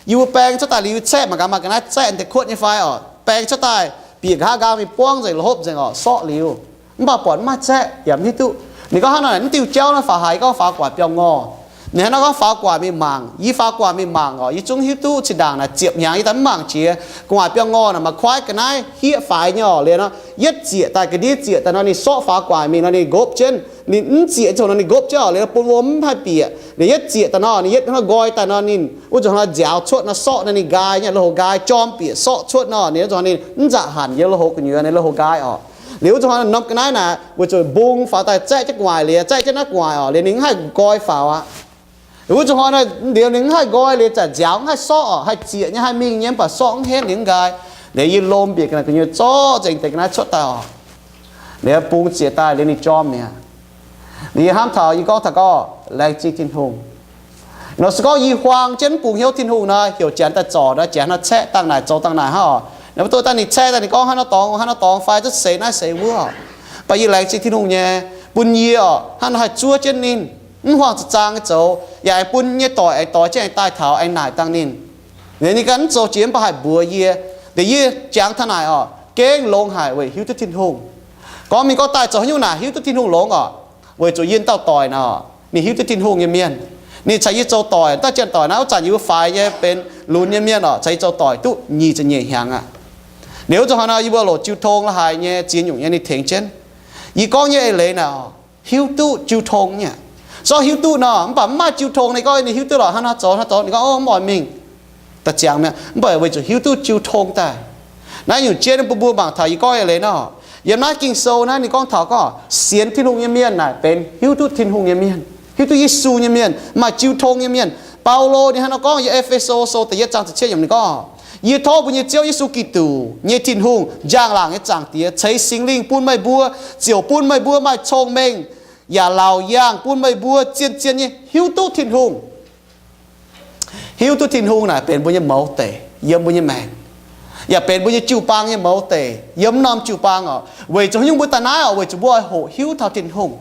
Yie mbuo baeng cuotv daaih liuz yie caeqv mangc gaax maaih ga'naaiv zaeqv deix kuotv nyei fai oc. Baeng cuotv daaih bieqc nqa'haav nqaang mingh buangv nzengc, la'hopv nzengc oc, sorqv liuz. Mv baac buatc mv maaih zaeqv yaac mv hiuv duqv. Ninh gorngv hnangv nor, mv diuh jauv naaiv faaux haiz gorngv faaux guaax biauv ngorh. Ninh hnangv nor gorngv faaux guaax mingh mangc. Yie faaux guaax mingh mangc oc, yie zungv hiuv duqv zinh ndaangc naaic ziepc hnyangx yie daaih mv mangc jiex. Gu'nguaaic biauv ngorh naaic maaih kuaaiv ga'naaiv hieqv faix nyei oc. Liuz nor yietv ziec daaih ga'ndiev ziec daaih nor ninh sorqv faaux guaax mingh nor ninh nqopv jienv. Ninh mv ziec ziouc nor ninh nqopv jienv oc. Liuz nor bun wuom mv haih bieqc. Liuz yietv ziec daaih nor ninh yietv hnoi nqoi daaih nor ninh wuov zuqc hnoi nziaaux cuotv nor sorqv nor ninh nqaai nyei, lui-houx nqaai jorm bieqc sorqv cuotv nor ninh wuov zuqc hnoi ninh mv nzaqc hanc yiem lui-houx gu'nyuoz, ninh lui-houx nqaai oc. Liuz wuov zuqc hnoi norm ga'naaiv naaic weic zuqc mbung faaux daaih zaeqv jienv gu'nguaaic liuz, zaeqv jienv naaiv gu'nguaaic oc, liuz ninh mv haih nqoi faaux aqv. Wuov zuqc hnoi liuz ninh mv haih nqoi liuz zanc nziaaux mv haih sorqv oc, haih ziec nyei haih mingh nyei mv baac sorqv mv henv liuz mv nqaai. Liuz yie lomh mbiec ga'naaiv gu'nyuoz zorqv nzengc deix ga'naaiv cuotv daaih oc. Liuz bungx ziec daaih liuz ninh jorm mi'aqv. Liuz yie hnamv taux yie gorngv taux gorngv laengz zingh Tin-Hungh. Nor se gorngv yie huaang jienv mv bungx hnyouv Tin-Hungh nor, heuc janx daaih zorc nor, janx nor caeqv dangh naaic zoux dangh naaic hnangv oc. Nor mv duqv daaih ninh caeqv daaih ninh gorngv hnangv nor dorngx, hnangv nor dorngx fai duqv seix naaiv seix wuov oc. Mv baac yie laengz zingh Tin-Hungh nyei, bun yie oc hnangv nor haih zuov jienv ninh, mv huaang za'zaang nyei zoux, yaac aengx bun nyei doic aengx doix jienv aengx daaih taux aengx naaic dangh ninh. Liuz ninh ganh mv zoux jiex mv baac haih mbuox yie. Liuz yie jangx taux naaic oc, gengh longx haic weic hiuv duqv Tin-Hungh. Gorngv mingh gorngv daaih zoux haaix nyungc naaic hiuv duqv Tin-Hungh longx oc. Weic zuqc yie dauh doic naaic oc, ninh hiuv duqv Tin-Hungh nyei mienh. Ninh caux yie zoux doic, dauh janx-doic naaiv wuov zanc yie mbuo faix nyei benx lunx nyei mienh oc, caux yie zoux doic duqv nyic ziepc nyeic hnyangx aqv. Liuz wuov zuqc hnoi nor yie mbuo loc jiu tong la'haaix nyei ziex nyungc nyei ninh tengx jienv. Yie gorngv nyei eix leiz naaic oc, hiuv duqv jiu tong nyei. Zorqv hiuv duqv nor, mv baac mv maaih jiu tong ninh gorngv ninh hiuv duqv lorqc, hnangv nor zoux hnangv nor zoux, ninh gorngv, o, mv oix mingh. Da'ziangx mi'aqv, mv baac weic zuqc hiuv duqv jiu tong daaih. Naaiv nyungc jienv bun mbuo mangc taux yie gorngv eix leiz nor, yiem naaiv Ging-Sou naaiv ninh gorngv taux gorngv sienx Tin-Hungh nyei mienh naaic benx hiuv duqv Tin-Hungh nyei mienh, hiuv duqv Yesu nyei mienh, maaih jiu tong nyei mienh. Baulo ninh hnangv nor gorngv yiem E^fe^so Sou da'yietv zaang ziepc cietv yiemc ninh gorngv, yie tov mbuo nyei Ziouv Yesu Giduc nyei Tin-Hungh, njang-laangc nyei Zaangc Diex, ceix Singx Lingh bun meih mbuo, ziouc bun meih mbuo maaih cong-mengh yaac laauc yaangh bun meih mbuo zien-zien nyei hiuv duqv Tin-Hungh. Hiuv duqv Tin-Hungh naaic benx mbuo nyei mouz deic yiem mbuo nyei maengc, yaac benx mbuo nyei jiu-baang nyei mouz deic yiem norm jiu-baang oc. Weic zuqc haaix nyungc mbuo daaih naaiv oc? Weic zuqc mbuo oix hoqc hiuv taux Tin-Hungh.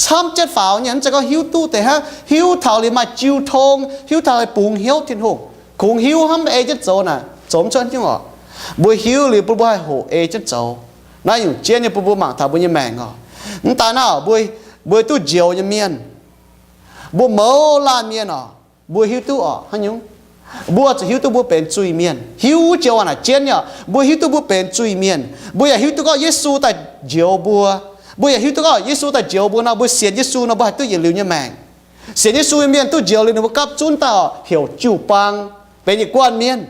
Camv jienv faaux nyei, mv zeiz gorngv hiuv duqv deix hnangv, hiuv taux liuz maaih jiu tong, hiuv taux bungx hnyouv Tin-Hungh. Kungx hiuv hnangv, ei jienv zoux naaic zoux mv cuotv nyungc oc. Mbuo hiuv liuz bun mbuo haih hoqc ei jienv zoux. Naaiv nyungc jienv nyei bun mbuo mangc taux mbuo nyei maengc oc. Mv daaih naaiv oc, mbuo, mbuo duqv njoux nyei mienh, mbuo mouz laanh mienh oc, mbuo hiuv duqv oc, haaix nyungc? Mbuo zuqc hiuv duqv mbuo benx zuiz-mienh. Hiuv joux naaic jienv nyei oc, mbuo hiuv duqv mbuo benx zuiz-mienh. Mbuo yaac hiuv duqv gorngv Yesu daaih njoux mbuo. Mbuo yaac hiuv duqv gorngv Yesu daaih njoux mbuo nor, mbuo sienx Yesu nor, mbuo haih duqv yietc liuz nyei maengc. Sienx Yesu nyei mienh duqv njoux liuz ninh mbuo gapv zunv daaih oc, heuc jiu-baang benx yietc guanh mienh.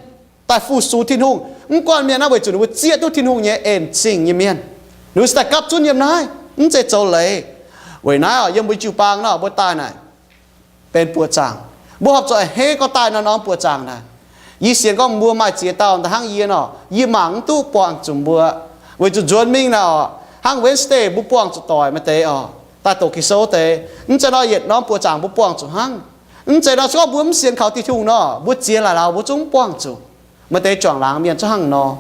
daaih fu-sux Tin-Hungh. Mv guanh mienh naaiv weic zuqc ninh mbuo zieqv duqv Tin-Hungh nyei en-zingh nyei mienh. Ninh mbuo se daaih gapv zunv yiem naaiv, mv zeiz zoux leiz. Weic naaiv oc, yiem mbuo jiu-baang nor mbuo daaih naaic benx buoqc zaangc. Mbuo horpc zuqc a'hneiv gorngv daaih norm-norm buoqc zaangc naaic. Yie sienx gorngv mbuo maaih ziex dauh da'hnangv yie nor, yie mangc mv duqv buangh zuqc mbuo. Weic zuqc nzuonx mingh naaic oc, hnangv Wednesday mbuo buangh zuqc doic maaih deix oc, daaih doqc Ging-Sou deix. Mv zeiz nor yietc norm buoqc zaangc mbuo buangh zuqc hnangv. Mv zeiz nor se gorngv mbuo mv sienx kaux Tin-Hungh nor, mbuo ziex laaix lauz mbuo zungv mv buangh zuqc. Maaih deix juangc laangz mienh zungv hnangv nor.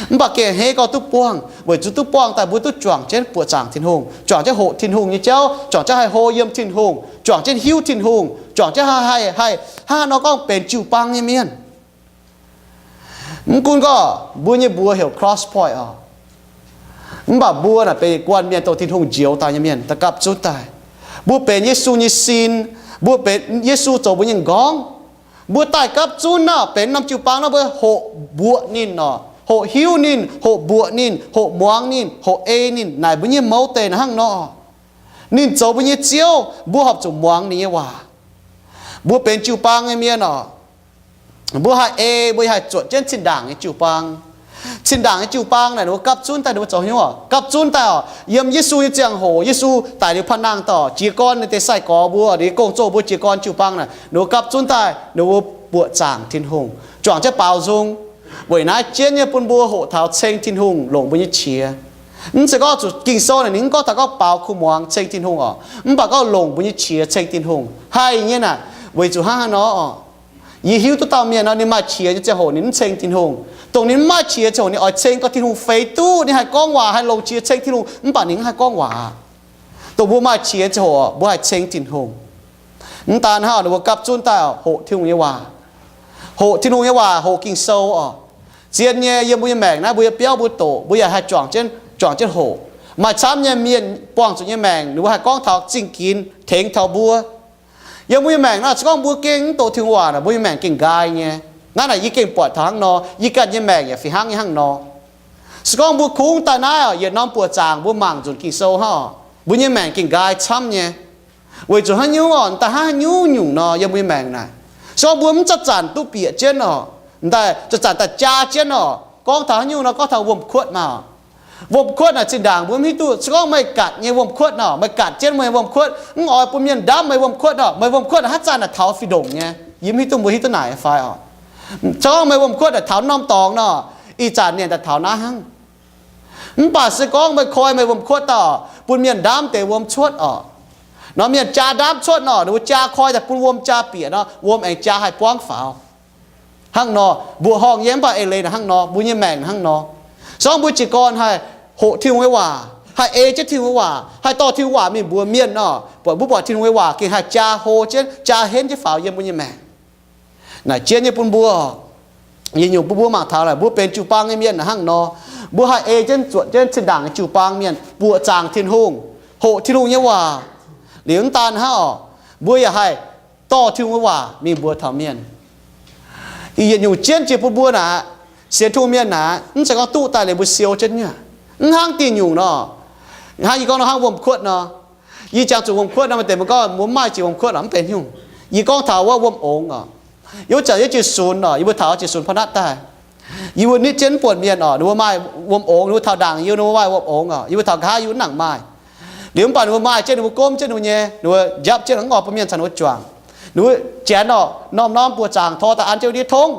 Mv baac gengh a'hneiv gorngv duqv buangh, weic zuqc duqv buangh daaih mbuo duqv juangc jienv buoqc zaangc Tin-Hungh, juangc jienv hoqc Tin-Hungh nyei jauv, juangc jienv haih hlo yiem Tin-Hungh, juangc jienv hiuv Tin-Hungh, juangc jienv haih, haih, haih hnangv nor gorngv benx jiu-baang nyei mienh. Mv gunv gorngv mbuo nyei mbuox heuc Crosspoint oc, mv baac mbuo naaic benx guanh mienh dongh Tin-Hungh njoux daaih nyei mienh daaih gapv zunv daaih. Mbuo benx Yesu nyei sin, mbuo benx Yesu zoux mbuo nyei m'nqorngv. Mbuo daaih gapv zunv naaic benx norm jiu-baang naaiv mbuo hoqc mbuoqc ninh oc, hoqc hiuv ninh, hoqc mbuoqc ninh, hoqc muangx ninh, hoqc ei ninh, naaic mbuo nyei mouz deix naaic hnangv nor. Ninh zoux mbuo nyei Ziouv, mbuo horpc zuqc muangx ninh nyei waac. Mbuo benx jiu-baang nyei mienh oc, mbuo haih ei, mbuo haih zuotc jienv zinh ndaangc nyei jiu-baang. Zinh ndaangc nyei jiu-baang naaic ninh mbuo gapv zunv daaih ninh mbuo zoux haaix nyungc oc? Gapv zunv daaih oc, yiem Yesu nyei ziangh hoc, Yesu daic liuz paan nangh daaih, jiez gorn ninh deix sai-gorx mbuo, ninh nyei gong-zoh mbuo jiez gorn jiu-baang naaic, ninh mbuo gapv zunv daaih ninh mbuo buoqc zaangc Tin-Hungh, juangc jienv baaux nzung. Weic naaiv jienv nyei bun mbuo hoqc taux ceng Tin-Hungh longc mbuo nyei qiex. Mv zeiz gorngv zuqc Ging-Sou naaic ninh mv gorngv taux gorngv baaux kuv muangx ceng Tin-Hungh oc, mv baac gorngv longc mbuo nyei qiex ceng Tin-Hungh haih nyei naaic. Weic zuqc hnangv haaix nor oc? Yie hiuv duqv dauh mienh nor, ninh maaih qiex nyei ziangh hoc ninh mv ceng Tin-Hungh. Dongh ninh mv maaih qiex ziangh hoc ninh oix ceng gorngv Tin-Hungh feix duqv, ninh haih gorngv waac, haih longc qiex ceng Tin-Hungh, mv baac ninh mv haih gorngv waac. Dongh mbuo maaih qiex ziangh hoc mbuo haih ceng Tin-Hungh. Mv daan hnangv, ninh mbuo gapv zunv daaih hoqc Tin-Hungh nyei waac, hoqc Tin-Hungh nyei waac, hoqc Ging-Sou oc. Zien nyei, yiem mbuo nyei maengc naaiv, mbuo nyei biauv mbuo doqc, mbuo yaac haih juangc jienv, juangc jienv hoqc. Maaih camv nyei mienh buangh zuqc nyei maengc, ninh mbuo haih gorngv taux zingh ginx tengx taux mbuo. Yiem mbuo nyei maengc naaiv, se gorngv mbuo gengh mv doqc Tin-Hungh waac naaic, mbuo nyei maengc gengh nqaai nyei. Naaiv naaic yie gengh buatc taux hnangv nor, yie ganh nyei maengc yaac fih hnangv nyei hnangv nor. Se gorngv mbuo kungx daaih naaiv oc, yietc norm buoqc zaangc mbuo mangc nzunc Ging-Sou hnangv oc, mbuo nyei maengc gengh nqaai camv nyei. Weic zuqc haaix nyungc oc, daaih hnangv haaix nyungc nyungc nor yiem mbuo nyei maengc naaic. Se gorngv mbuo mv zanc-zanc duqv bieqc jienv oc, daaih zanc-zanc daaih jaa jienv oc, gorngv taux haaix nyungc nor, gorngv taux wuom-kuotv maah. Wuom-kuotv naaic zinh ndaangc mbuo mv hiuv duqv. Se gorngv meih gatc nyei wuom-kuotv nor, meih gatc jienv meih nyei wuom-kuotv, mv oix bun mienh ndamv meih wuom-kuotv nor, meih wuom-kuotv naaic haaix zanc naaic taux fih ndongc nyei. Yie mv hiuv duqv mbuo hiuv duqv naaic fai oc. Se gorngv meih wuom-kuotv naaic taux norm dorngx nor, ih zanc mienh daaih taux naaiv hnangv. Mv baac se gorngv meih koi meih wuom-kuotv daaih oc, bun mienh ndamv deix wuom cuotv oc, nor mienh jaa ndamv cuotv nor, ninh mbuo jaa koi daaih bun wuom jaa bieqc nor, wuom aengx jaa haih buangv faaux. Hnangv nor, mbuoqc horngh nyei mv baac eix leiz naaic hnangv nor, mbuo nyei maengc hnangv nor. Se gorngv mbuo jiez gorn haih hoqc Tin-Hungh nyei waac, haih ei jienv Tin-Hungh nyei waac, haih dorh Tin-Hungh waac mingh mbuox mienh nor, buatc mbuo buatc Tin-Hungh nyei waac gengh haih jaa hlo jienv, jaa henv jienv faaux yiem mbuo nyei maengc. Naaic jienv nyei bun mbuo, yietc nyungc bun mbuo mangc taux naaic, mbuo benx jiu-baang nyei mienh naaic hnangv nor, mbuo haih ei jienv zuotc jienv zinh ndaangc nyei jiu-baang mienh buoqc zaangc Tin-Hungh, hoqc Tin-Hungh nyei waac. Liuz mv daan hnangv oc, mbuo yaac haih dorh Tin-Hungh nyei waac mingh mbuox taux mienh. Ih yietc nyungc jienv jiex bun mbuo naaic, sienx Tin-Hungh mienh naaic, mv zeiz gorngv duqv daaih liuz mbuo siou jienv nyei. Mv hnangv diuh nyungc nor, hnangv yie gorngv nor hnangv wuom-kuotv nor. Yie jangx zuqc wuom-kuotv nor, maaih deix mbuo gorngv mbuo mv maaih jiex wuom-kuotv oc, mv benx nyungc. Yie gorngv taux wuov wuom-ongx oc. Yie wuov zanc yie jiu-sunx oc, yie mbuo taux jiu-sunx pa'natv daaih, yie mbuo nitv jienv mv buonc mienh oc, ninh mbuo maaih wuom-ongx, ninh mbuo taux ndaangc yie, ninh mbuo maaih wuom-ongx oc, yie mbuo taux nqa'haav yie wuov nangc maaih. Liuz mv baac ninh mbuo maaih jienv, ninh mbuo gomv jienv ninh mbuo nyei, ninh mbuo njapv jienv, mv oix bun mienh caux ninh mbuo juangc. Ninh mbuo janx oc, norm-norm buoqc zaangc tor daaih an jienv ndiev tongv.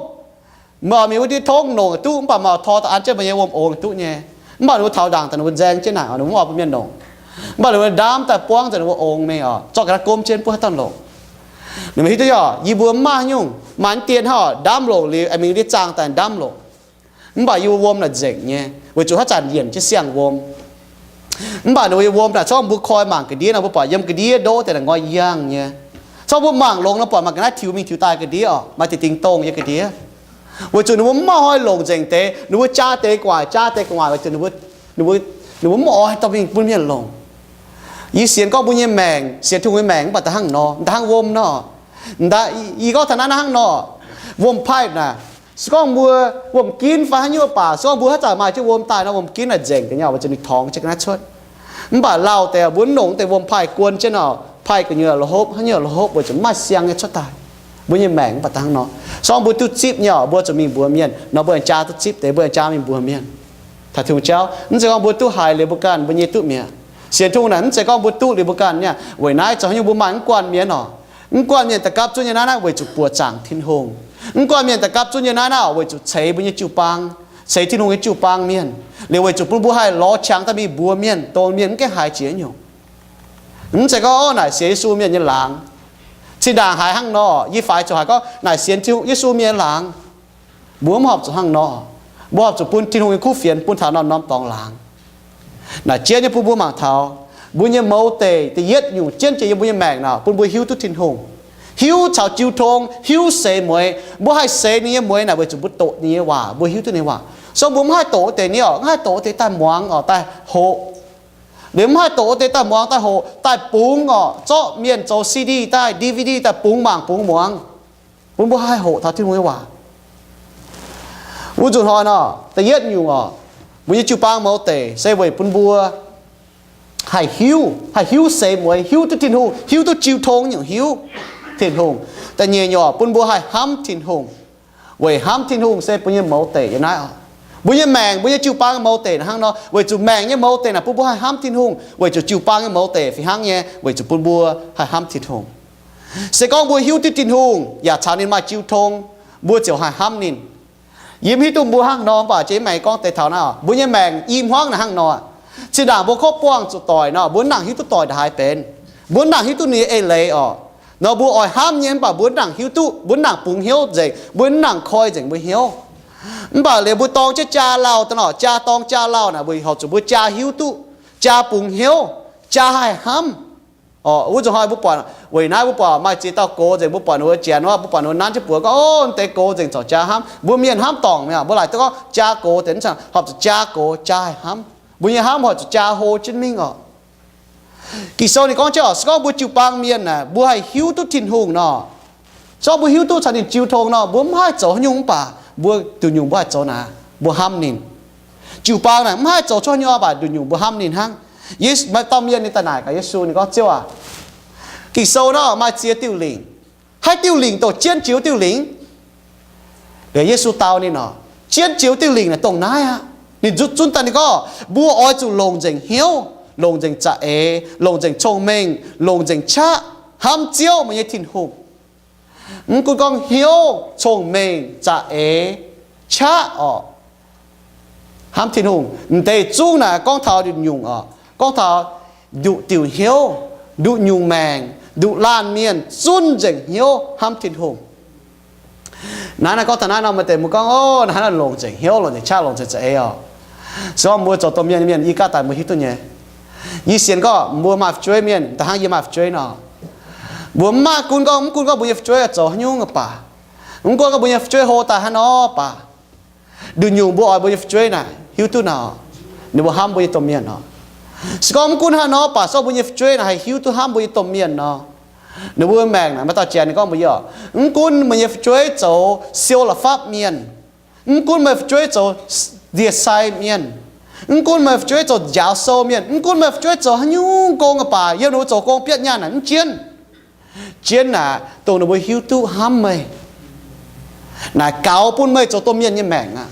Meih oix mingh wuov ndiev tongv longc duqv, mv baac meih oix tor daaih an jienv meih nyei wuom-ongx duqv nyei. Mv baac ninh mbuo taux ndaangc daaih ninh mbuo nzaeng jienv naaic oc, ninh mbuo mv oix bun mienh longc. Mv baac ninh mbuo ndaamv daaih buangv nzengc ninh mbuo ongx mingh oc, zorqv ga'naaiv gomv jienv buov haaix dauh longc. Ninh mbuo hiuv duqv oc, yie mbuo mv maaih haaix nyungc, maaih deix hnangv oc, ndaamv longc liuz aengx mingh ndiev zaangh daaih ndaamv longc. Mv baac yie mbuo wuom naaic nzengc nyei, weic zuqc haaix zanc yienc jienv siang-wuom. Mv baac ninh mbuo nyei wuom naaic, se gorngv mbuo koi mangc ga'ndiev nor, mbuo buatc yiem ga'ndiev ndoqv deix naaic ngoi yangh nyei. Se gorngv mbuo mangc longx nor, buatc maaih ga'naaiv tiux mingh tiux daaih ga'ndiev oc, maaih deix dingx dongh nyei ga'ndiev. Weic zuqc ninh mbuo mv maaih hnoi longc nzengc deix, ninh mbuo jaa deix gu'nguaaic, jaa deix gu'nguaaic, weic zuqc ninh mbuo, ninh mbuo mv oix dorh mingh bun mienh longc. Yie sienx gorngv mbuo nyei maengc, sienx Tin-Hungh nyei maengc mv baac da'hnangv nor, da'hnangv wuom nor. Yie gorngv taux naaiv hnangv nor, wuom-paaiv naaic, se gorngv mbuo wuom-ginv fai haaix nyungc baac, se gorngv mbuo haaix zanc maaih jienv wuom daaih nor, wuom-ginv naaic nzengc deix nyei, weic zuqc ninh torngx jienv ga'naaiv cuotv. Mv baac lauh deix mbuo mv longc deix wuom-paaiv guon jienv nor, paaiv gu'nyuoz la'hopv, haaix nyungc la'hopv, weic zuqc mv maaih siang nyei cuotv daaih. Mbuo nyei maengc mv baac da'hnangv nor. Se gorngv mbuo duqv zipv nyei oc, mbuo zuqc mingh mbuox mienh nor, mbuo aengx jaa duqv zipv deix, mbuo aengx jaa mingh mbuox mienh. Taux Tin-Hungh jauv, mv zeiz gorngv mbuo duqv haiz liuz mbuo ganh mbuo nyei duqv mi'aqv. Sienx Tin-Hungh naaic mv zeiz gorngv mbuo duqv liuz mbuo ganh nyei. Weic naaiv zoux haaix nyungc mbuo maaih mv guanh mienh oc. Mv guanh mienh da'gapv zunv nyei naaiv naaiv weic zuqc buoqc zaangc Tin-Hungh. Mv guanh mienh da'gapv zunv nyei naaiv naaiv weic zuqc ceix mbuo nyei jiu-baang, ceix Tin-Hungh nyei jiu-baang mienh, liuz weic zuqc bun mbuo haih lorz qangx daaih mingh mbuox mienh, dongh mienh mv gaengh haiz jiex nyungc. Mv zeiz gorngv, ov, naaic sienx Yesu mienh nyei laangz. Zinh ndaangc haiz hnangv nor, yie faix zuqc haiz gorngv naaic sienx Tin-Hungh, Yesu mienh nyei laangz. Mbuo mv horpc zuqc hnangv nor. Mbuo horpc zuqc bun Tin-Hungh nyei kuv fienx bun taux norm-norm dorngx laangz. Naaic jienv nyei bun mbuo mangc taux mbuo nyei mouz deic da'yietv nyungc jienv jiex yiem mbuo nyei maengc naaic, bun mbuo hiuv duqv Tin-Hungh, hiuv caux jiu tong, hiuv seix mueiz. Mbuo haih seix ninh nyei mueiz naaic weic zuqc mbuo doqc ninh nyei waac, mbuo hiuv duqv ninh nyei waac. So mbuo mv haih doqc wuov deix ni oc, mv haih doqc wuov deix daaih muangx oc, daaih hoqc. Liuz mv haih doqc wuov deix daaih muangx daaih hoqc, daaih bungx oc, zorqv mienh zoux C D daaih, D V D daaih bungx mangc bungx muangx, bun mbuo haih hoqc taux Tin-Hungh nyei waac. Wuov nzunc hnoi nor, da'yietv nyungc oc, mbuo nyei jiu-baang mouz deic se weic bun mbuo haih hiuv, haih hiuv seix mueiz, hiuv duqv Tin-Hungh, hiuv duqv jiu tong nyungc hiuv Tin-Hungh. Da'nyeic nyungc bun mbuo haih hnamv Tin-Hungh. Weic hnamv Tin-Hungh se mbuo nyei mouz deic nyei naaiv oc. Mbuo nyei maengc, mbuo nyei jiu-baang nyei mouz deic hnangv nor, weic zuqc maengc nyei mouz deic naaic bun mbuo haih hnamv Tin-Hungh, weic zuqc jiu-baang nyei mouz deic fih hnangv nyei, weic zuqc bun mbuo haih hnamv Tin-Hungh. Se gorngv mbuo hiuv duqv Tin-Hungh yaac caux ninh maaih jiu tong, mbuo ziouc haih hnamv ninh. Yie mv hiuv duqv mbuo hnangv nor, mv baac jiex maengx gorngv deix taux naaiv, mbuo nyei maengc i hmuangv naaic hnangv nor. Zinh ndaangc mbuo kov buangh zuqc doic nor, mbuo mv nangc hiuv duqv doic ndaaih haaix benx. Mbuo mv nangc hiuv duqv ninh nyei eix leiz oc. Nor mbuo oix hnamv nyei, mv baac mbuo mv nangc hiuv duqv, mbuo mv nangc bungx hnyouv nzengc, mbuo mv nangc koi nzengc mbuo hnyouv. Mv baac liuz mbuo dorng jienv jaa lauh daaih nor, jaa dorng jaa lauh naaic, weic horpc zuqc mbuo jaa hiuv duqv, jaa bungx hnyouv, jaa haih hnamv. Oc, wuov nzunc hnoi mbuo buatc, weic naaiv mbuo buatc maaih ziex dauh gox nzengc, mbuo buatc ninh mbuo janx wuov, mbuo buatc ninh mbuo nanv jienv buoz gorngv, ov, deix gox nzengc corc jaa hnamv. Mbuo mienh hnamv dorngc mi'aqv, mbuo laaic duqv gorngv jaa gox deix, mv horpc zuqc jaa gox jaa haih hnamv. Mbuo nyei hnamv horpc zuqc jaa hlo jienv mingh oc. Ging-Sou ninh gorngv jienv oc, se gorngv mbuo jiu-baang mienh naaic, mbuo haih hiuv duqv Tin-Hungh nor, se gorngv mbuo hiuv duqv caux ninh jiu tong nor, mbuo mv haih zoux haaix nyungc mv baac mbuo nduqc nyungc mbuo haih zoux naaic, mbuo hnamv ninh. Jiu-baang naaic mv haih zoux cuotv haaix nyungc mv baac nduqc nyungc mbuo hnamv ninh hnangv. Maaih dauh mienh ninh daaih naaic gaax Yesu, ninh gorngv, Ziouv aac, Ging-Sou nor maaih ziex diuh lingc. Haaix diuh lingc dongh jienv jiex wuov diuh lingc? Yesu dau ninh oc, jienv jiex wuov diuh lingc naaic dongh naaiv aqv. Ninh nzuqc zunv daaih ninh gorngv, mbuo oix zuqc longc nzengc hnyouv, longc nzengc za'eix, longc nzengc cong-mengh, longc nzengc qaqv hnamv Ziouv meih nyei Tin-Hungh. Mv gunv gorngv hnyouv, cong-mengh, za'eix, qaqv oc, hnamv Tin-Hungh. M'deix zungv naaic gorngv taux nduqc nyungc oc, gorngv taux nduqc diuc hnyouv, nduqc nyungc maengc, nduqc laanh mienh zunv nzengc hnyouv hnamv Tin-Hungh. Naaiv naaiv gorngv taux naaiv nor, maaih deix mbuo gorngv, ov, naaiv naaiv longc nzengc hnyouv, longc nzengc za'eix oc. Se gorngv mbuo zoux domh mienh, mienh i gaav daaih mbuo hiuv duqv nyei. Yie sienx gorngv mbuo maaih fu'jueiv mienh da'hnangv yie maaih fu'jueiv nor, mbuo mv maaih gunv gorngv, mv gunv gorngv mbuo nyei fu'jueiv zoux haaix nyungc baac, mv gunv gorngv mbuo nyei fu'jueiv hlo daaih haaix nor baac, nduqc nyungc mbuo oix mbuo nyei fu'jueiv naaic hiuv duqv nor, ninh mbuo hnamv mbuo nyei domh mienh nor. Se gorngv mv gunv haaix nor baac, se gorngv mbuo nyei fu'jueiv naaic haih hiuv duqv hnamv mbuo nyei domh mienh nor, ninh mbuo maengc naaic, maaih dauh janx ninh gorngv mbuo, mv gunv meih nyei fu'jueiv zoux siou la'fapv mienh, mv gunv meih fu'jueiv zoux ndie-sai mienh, mv gunv meih fu'jueiv zoux njaaux sou mienh, mv gunv meih fu'jueiv zoux haaix nyungc gong baac, yiem ninh mbuo zoux gong bietv nyaanh naaic mv jienv. Jienv naaic dongh ninh mbuo hiuv duqv hnamv meih. Naaic gaux bun meih zoux domh mienh nyei maengc aqv.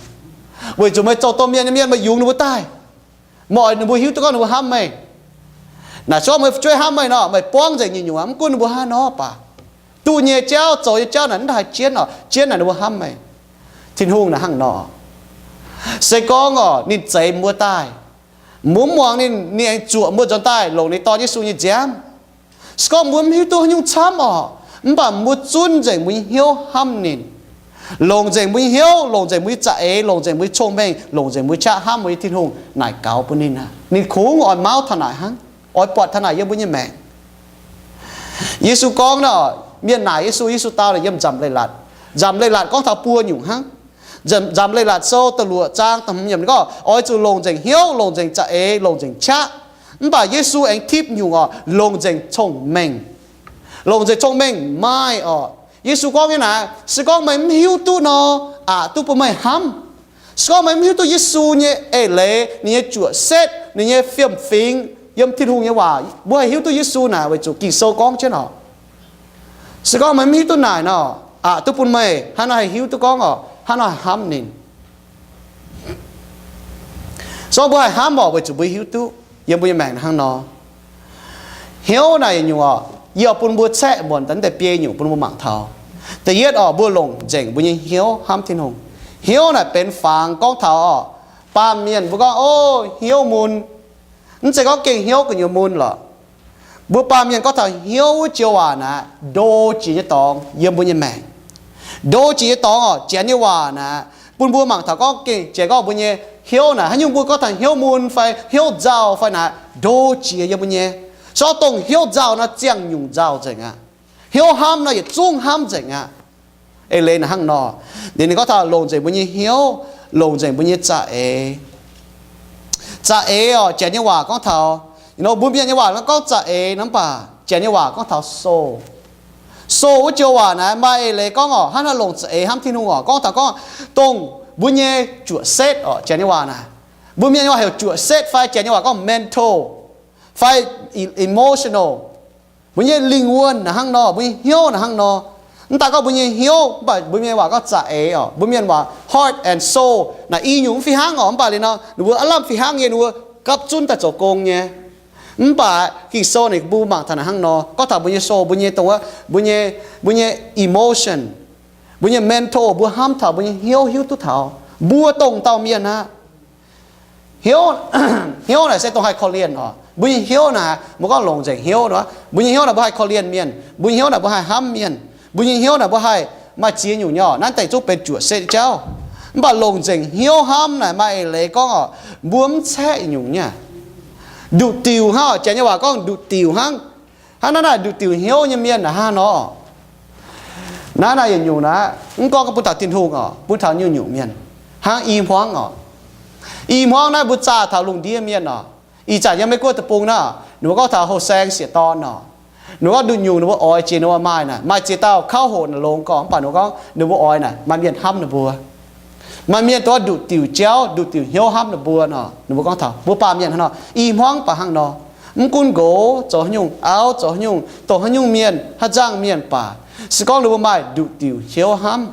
Weic zuqc meih zoux domh mienh nyei mienh, meih yungz ninh mbuo daaih, meih oix ninh mbuo hiuv duqv gorngv ninh mbuo hnamv meih. Naaic se gorngv meih fu'jueiv hnamv meih nor, meih buangv nzengc nyungc-nyungc aqv, mv gunv ninh mbuo hnangv haaix nor baac. Duqv nyei jauv, zoux nyei jauv naaic mv haih jienv oc, jienv naaic ninh mbuo hnamv meih. Tin-Hungh naaic hnangv nor. Se gorngv oc ninh zeix mbuo daaih, mbuo mv muangx ninh, ninh aengx zuoqc mbuo nzuonx daaih longc ninh dorn Yesu nyei nziaamv. Se gorngv mbuo mv hiuv duqv haaix nyungc camv oc, mv baac mbuo zunv nzengc mbuo nyei hnyouv hnamv ninh, longc nzengc mbuo nyei hnyouv, longc nzengc mbuo nyei za'eix, longc nzengc mbuo nyei cong-mengh, longc nzengc mbuo nyei qaqv hnamv mbuo nyei Tin-Hungh, naaic gaux bun ninh aqv. Ninh kungx oix mauv taux naaic hnangv, oix buatc taux naaic yiem mbuo nyei maengc. Yesu gorngv nor, mienh naaic Yesu, Yesu dau naaic yiem Nzamc Leiz-Latc. Nzamc Leiz-Latc gorngv taux buo nyungc hnangv. Nzamc Leiz-Latc Sou da'luoqc zaang da'hmz yiemc ninh gorngv, oix zuqc longc nzengc hnyouv, longc nzengc za'eix, longc nzengc qaqv. Mv baac Yesu aengx tipv nyungc oc, longc nzengc cong-mengh. Longc nzengc cong-mengh maaih oc. Yesu gorngv nyei naaic, se gorngv meih mv hiuv duqv nor, aqc duqv bun meih hnamv. Se gorngv meih mv hiuv duqv Yesu nyei eix leiz, ninh nyei juoqc setv, ninh nyei fiem-fingx yiem Tin-Hungh nyei waac, mbuo haih hiuv duqv Yesu naaic weic zuqc Ging-Sou gorngv jienv oc. Se gorngv meih mv hiuv duqv naaic nor, aqc duqv bun meih hnangv nor haih hiuv duqv gorngv oc, hnangv nor haih hnamv ninh. So mbuo haih hnamv oc, weic zuqc mbuo hiuv duqv yiem mbuo nyei maengc hnangv nor. Hnyouv naaic yietc nyungc oc, yie oix bun mbuo caeqv muonc daaih naaiv deix biei nyungc bun mbuo mangc taux. Da'yietv oc, mbuo longc nzengc mbuo nyei hnyouv hnamv Tin-Hungh. Hnyouv naaic benx fangx gorngv taux oc, baamh mienh mbuo gorngv, o, hnyouv mun. Mv zeiz gorngv gengh hnyouv gu'nyuoz mun lorqc. Mbuo baamh mienh gorngv taux hnyouv wuov joux waac naaic, ndo jiex nyei dorngx yiem mbuo nyei maengc. Ndo jiex nyei dorngx oc, janx nyei waac naaic, bun mbuo mangc taux gorngv gengh janx gorngv mbuo nyei hnyouv naaic, haaix nyungc mbuo gorngv taux hnyouv mun fai hnyouv nzauh fai naaic, ndo jiex yiem mbuo nyei. So dongh hnyouv nzauh nor ziangh nyungc nzauh nzengc aqv. Hnyouv hnamv nor yietc zungv hnamv nzengc aqv. Eix leiz naaic hnangv nor. Ninh, ninh gorngv taux longc nzengc mbuo nyei hnyouv, longc nzengc mbuo nyei za'eix. Za'eix oc, janx nyei waac gorngv taux, you know, mbuo mienh nyei waac gorngv za'eix nor, mv baac janx nyei waac gorngv taux soul. Soul wuov joux waac naaic maaih eix leiz gorngv oc, hnangv haaix longc za'eix hnamv Tin-Hungh oc, gorngv taux gorngv dongh mbuo nyei juoqc setv oc, janx nyei waac naaic. Mbuo mienh nyei waac heuc juoqc setv fai janx nyei waac gorngv mental fai e-, emotional. Mbuo nyei lingh wuonh naaic hnangv nor, mbuo nyei hnyouv naaic hnangv nor. Mv daaih gorngv mbuo nyei hnyouv, mv baac mbuo mienh waac gorngv za'eix oc, mbuo mienh waac heart and soul naaic i nyungc mv fih hnangv oc, mv baac liuz nor ninh mbuo aav lamh fih hnangv nyei, ninh mbuo gapv zunv daaih zoux gong nyei. Mv baac Ging-Sou naaic bun mbuo mangc taux naaic hnangv nor, gorngv taux mbuo nyei soul, mbuo nyei dongh wuov, mbuo nyei, mbuo nyei emotion, mbuo nyei mental, mbuo hnamv taux, mbuo nyei hnyouv hiuv duqv taux, mbuo dongh dauh mienh aqv. Hnyouv, hnyouv naaic se dongh haih korv-lienh oc. Mbuo nyei hnyouv naaic, mbuo gorngv longc nzengc hnyouv nor, mbuo nyei hnyouv naaic mbuo haih korv-lienh mienh, mbuo nyei hnyouv naaic mbuo haih hnamv mienh, mbuo nyei hnyouv naaiv mbuo haih maaih ziex nyungc nyei oc. Naaiv deix zungv benx juoqc setv nyei jauv. Mv baac longc nzengc hnyouv hnamv naaic maaih eix leiz gorngv oc, mbuo mv caeqv nyungc nyei. Nduqc diuc hnangv oc, janx nyei waac gorngv nduqc diuc hnangv. Hnangv naaiv naaic nduqc diuc hnyouv nyei mienh naaic hnangv nor. Naaiv naaic yietc nyungc naaic, mv gorngv bun taux Tin-Hungh oc, bun taux nyungc-nyungc mienh. Hnangv i hmuangv oc. I hmuangv naaiv mbuo zaah taux lungh ndiev mienh oc. Ih zanc yiem Meiv Guoqv deic-bung naaiv, ninh mbuo gorngv taux houh saeng sieqv dorn oc. Ninh mbuo gorngv nduqc nyungc ninh mbuo oix jiex ninh mbuo maaih naaic, maaih ziex dauh kauv hoqc naaic longx gorqv, mv baac ninh mbuo gorngv ninh mbuo oix naaic maaih mienh hnamv ninh mbuo. Maaih mienh dongh nduqc diuc jauv, nduqc diuc hnyouv hnamv ninh mbuo nor, ninh mbuo gorngv taux mbuo baamh mienh hnangv nor, i hmuangv baac hnangv nor. Mv gunv nqox zoux haaix nyungc, auv zoux haaix nyungc, dongh haaix nyungc mienh, haaix nzangc mienh baac, se gorngv ninh mbuo maaih nduqc diuc hnyouv hnamv,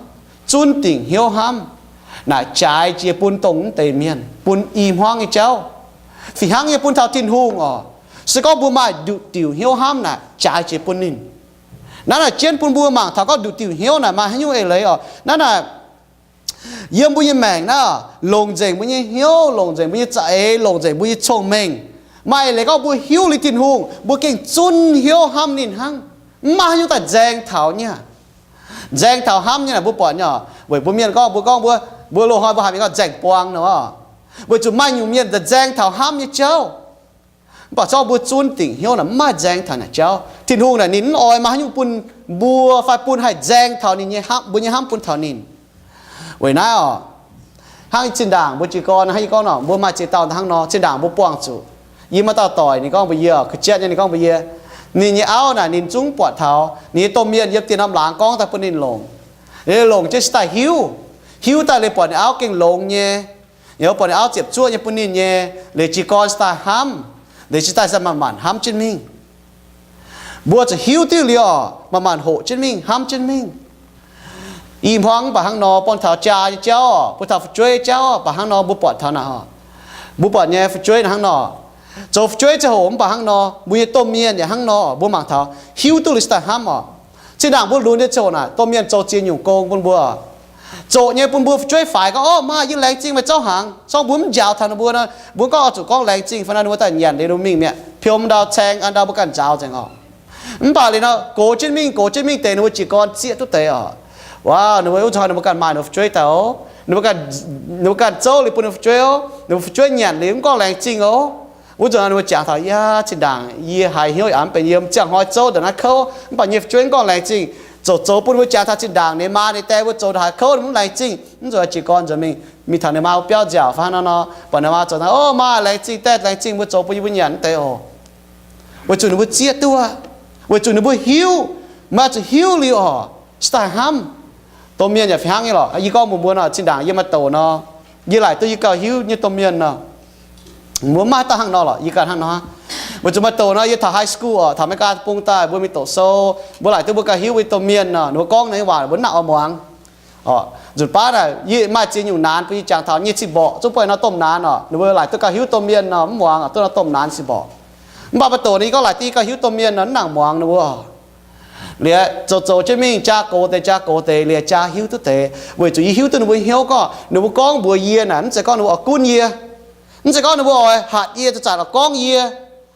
zunv dingc hnyouv hnamv, naaic jaaix jiex bun dongh mv deix mienh, bun i hmuangv nyei jauv. Fih hnangv nyei bun taux Tin-Hungh oc. Se gorngv mbuo maaih nduqc diuc hnyouv hnamv naaic jaaix jiex bun ninh. Naaiv naaic jienv bun mbuo mangc taux gorngv nduqc diuc hnyouv naaic maaih haaix nyungc eix leiz oc. Naaiv naaic yiem mbuo nyei maengc naaiv, longc nzengc mbuo nyei hnyouv, longc nzengc mbuo nyei za'eix, longc nzengc mbuo nyei cong-mengh, maaih eix leiz gorngv mbuo hiuv liuz Tin-Hungh, mbuo gengh zunv hnyouv hnamv ninh hnangv. Mv maaih haaix nyungc daaih nzaeng taux nyei. Nzaeng taux hnamv nyei naaic mbuo buatc nyei oc. Weic mbuo mienh gorngv, mbuo gorngv mbuo, mbuo loz-hnoi mbuo haiz mienh gorngv nzaeng buang nor. Weic zuqc maaih nyungc mienh nzaeng taux hnamv nyei jauv. Mv baac zorqv mbuo zunv dingc hnyouv naaic mv maaih nzaeng taux naaic jauv. Tin-Hungh naaic ninh mv oix maaih haaix nyungc bun mbuo fai bun haih nzaeng taux ninh nyei hnamv, mbuo nyei hnamv bun taux ninh. Weic naaiv oc, hnangv zinh ndaangc mbuo jiez gorn hnangv yie gorngv nor, mbuo maaih ziex dauh hnangv nor, zinh ndaangc mbuo buangh zuqc. Yie maaih dauh doic ninh gorngv mbuox yie, ka'jatv nyei ninh gorngv mbuox yie, ninh nyei auv naaic ninh zungv buatc taux ninh nyei domh mienh yiem dien norm laangz gorngv daaih bun ninh longc. Ninh longc jienv se daaih hiuv, hiuv daaih liuz buatc ninh auv gengh longx nyei, buatc ninh auv ziepc zuoqv nyei bun ninh nyei, liuz jiez gorn se daaih hnamv, liuz se daaih manc-manc hnamv jienv mingh. Mbuo zuqc hiuv diuh liuz oc, manc-manc hoqc jienv mingh, hnamv jienv mingh. I hmuangv mv baac hnangv nor, bun taux jaa nyei jauv oc, bun taux fu'jueiv jauv baac hnangv nor, mbuo buatc taux naaic oc. Mbuo buatc nyei fu'jueiv naaic hnangv nor, zoux fu'jueiv ziangh hoc mv baac hnangv nor, mbuo nyei domh mienh yaac hnangv nor, mbuo mangc taux hiuv duqv liuz se daaih hnamv oc. Zinh ndaangc mbuo lunx nyei ziangh hoc naaic, domh mienh zoux ziex nyungc gong bun mbuo. Zoqc nyei bun mbuo fu'jueiv faix gorngv, orv, maaih yie laengz zingh meih zouv hnaangx. Zorqv mbuo mv njaaux taux ninh mbuo nor, mbuo gorngv oix zuqc gorngv laengz zingh fai nor, ninh mbuo daaih nyanc liuz ninh mbuo mingh mi'aqv, piom ndau, caeng an ndau, mbuo ganh nzaaux nzengc oc. Mv baac liuz nor, gox jienv mingh, gox jienv mingh deix ninh mbuo jiez gorn zieqv duqv deix oc. Waac, ninh mbuo wuov zanc ninh mbuo ganh maaih ninh mbuo fu'jueiv daaih oc. Ninh mbuo ganh, ninh mbuo ganh zouv liuz bun ninh fu'jueiv oc. Ninh mbuo fu'jueiv nyanc liuz mv gorngv laengz zingh oc. Wuov zanc ninh mbuo jangx taux, yaac zinh ndaangc yie haiz hnyouv yaac mv benx yiem ziangh hnoi zouv ndongc naaiv kouv, mv baac nyei fu'jueiv mv gorngv laengz zingh. Zoux zoux bun ninh mbuo jangx taux zinh ndaangc ninh maa ninh dae mbuo zoux ndongc haaix kouv ninh mv laengz zingh. Mv zuqc jiez gorn nzuonx mingh, mingh taux ninh maa wuov biauv nziaauc fai hnangv nor, buatc ninh maa zoux naaiv, orv, maa laengz zingh, dae laengz zingh, mbuo zoux bun yie mbuo nyanc mv deix oc. Weic zuqc ninh mbuo zieqv duqv, weic zuqc ninh mbuo hiuv, maaih zuqc hiuv liuz oc, se daaih hnamv. Domh mienh yaac fih hnangv nyei lorqc. Yie gorngv mbuox mbuo nor, zinh ndaangc yie maaih doqc nor, yie laaic duqv yie gauh hiuv nyei domh mienh nor, mbuo maiv daaih hnangv nor lorqc, yie ganh hnangv nor hnangv. Weic zuqc maaih doqc nor, yie taux high school oc, taux America bung daaih mbuo mingh doqc sou, mbuo laaic duqv mbuo gauh hiuv mbuo domh mienh nor, ninh mbuo gorngv naaiv nyei waac mbuo mv nangc oix muangx. Oc, nzunc baav naaic yie maaih ziex nyungc naanx bun yie jangx taux nyei cing mborqc, zungv buatc nor domh naanx oc, ninh mbuo laaic duqv gauh hiuv domh mienh nor mv muangx, duqv nor domh naanx cing mborqc. Mv baac maaih doqc ninh gorngv laaic duqv yie gauh hiuv domh mienh nor mv nangc muangx ninh mbuo. Liuz zoux zoux jienv mingh jaa gox deix jaa gox deix liuz jaa hiuv duqv deix, weic zuqc yie hiuv duqv ninh mbuo hnyouv gorngv ninh mbuo gorngv mbuox yie naaic mv zeiz gorngv ninh mbuo oix gunv yie, mv zeiz gorngv ninh mbuo oix hatc yie, zanc-zanc oix gorngv yie.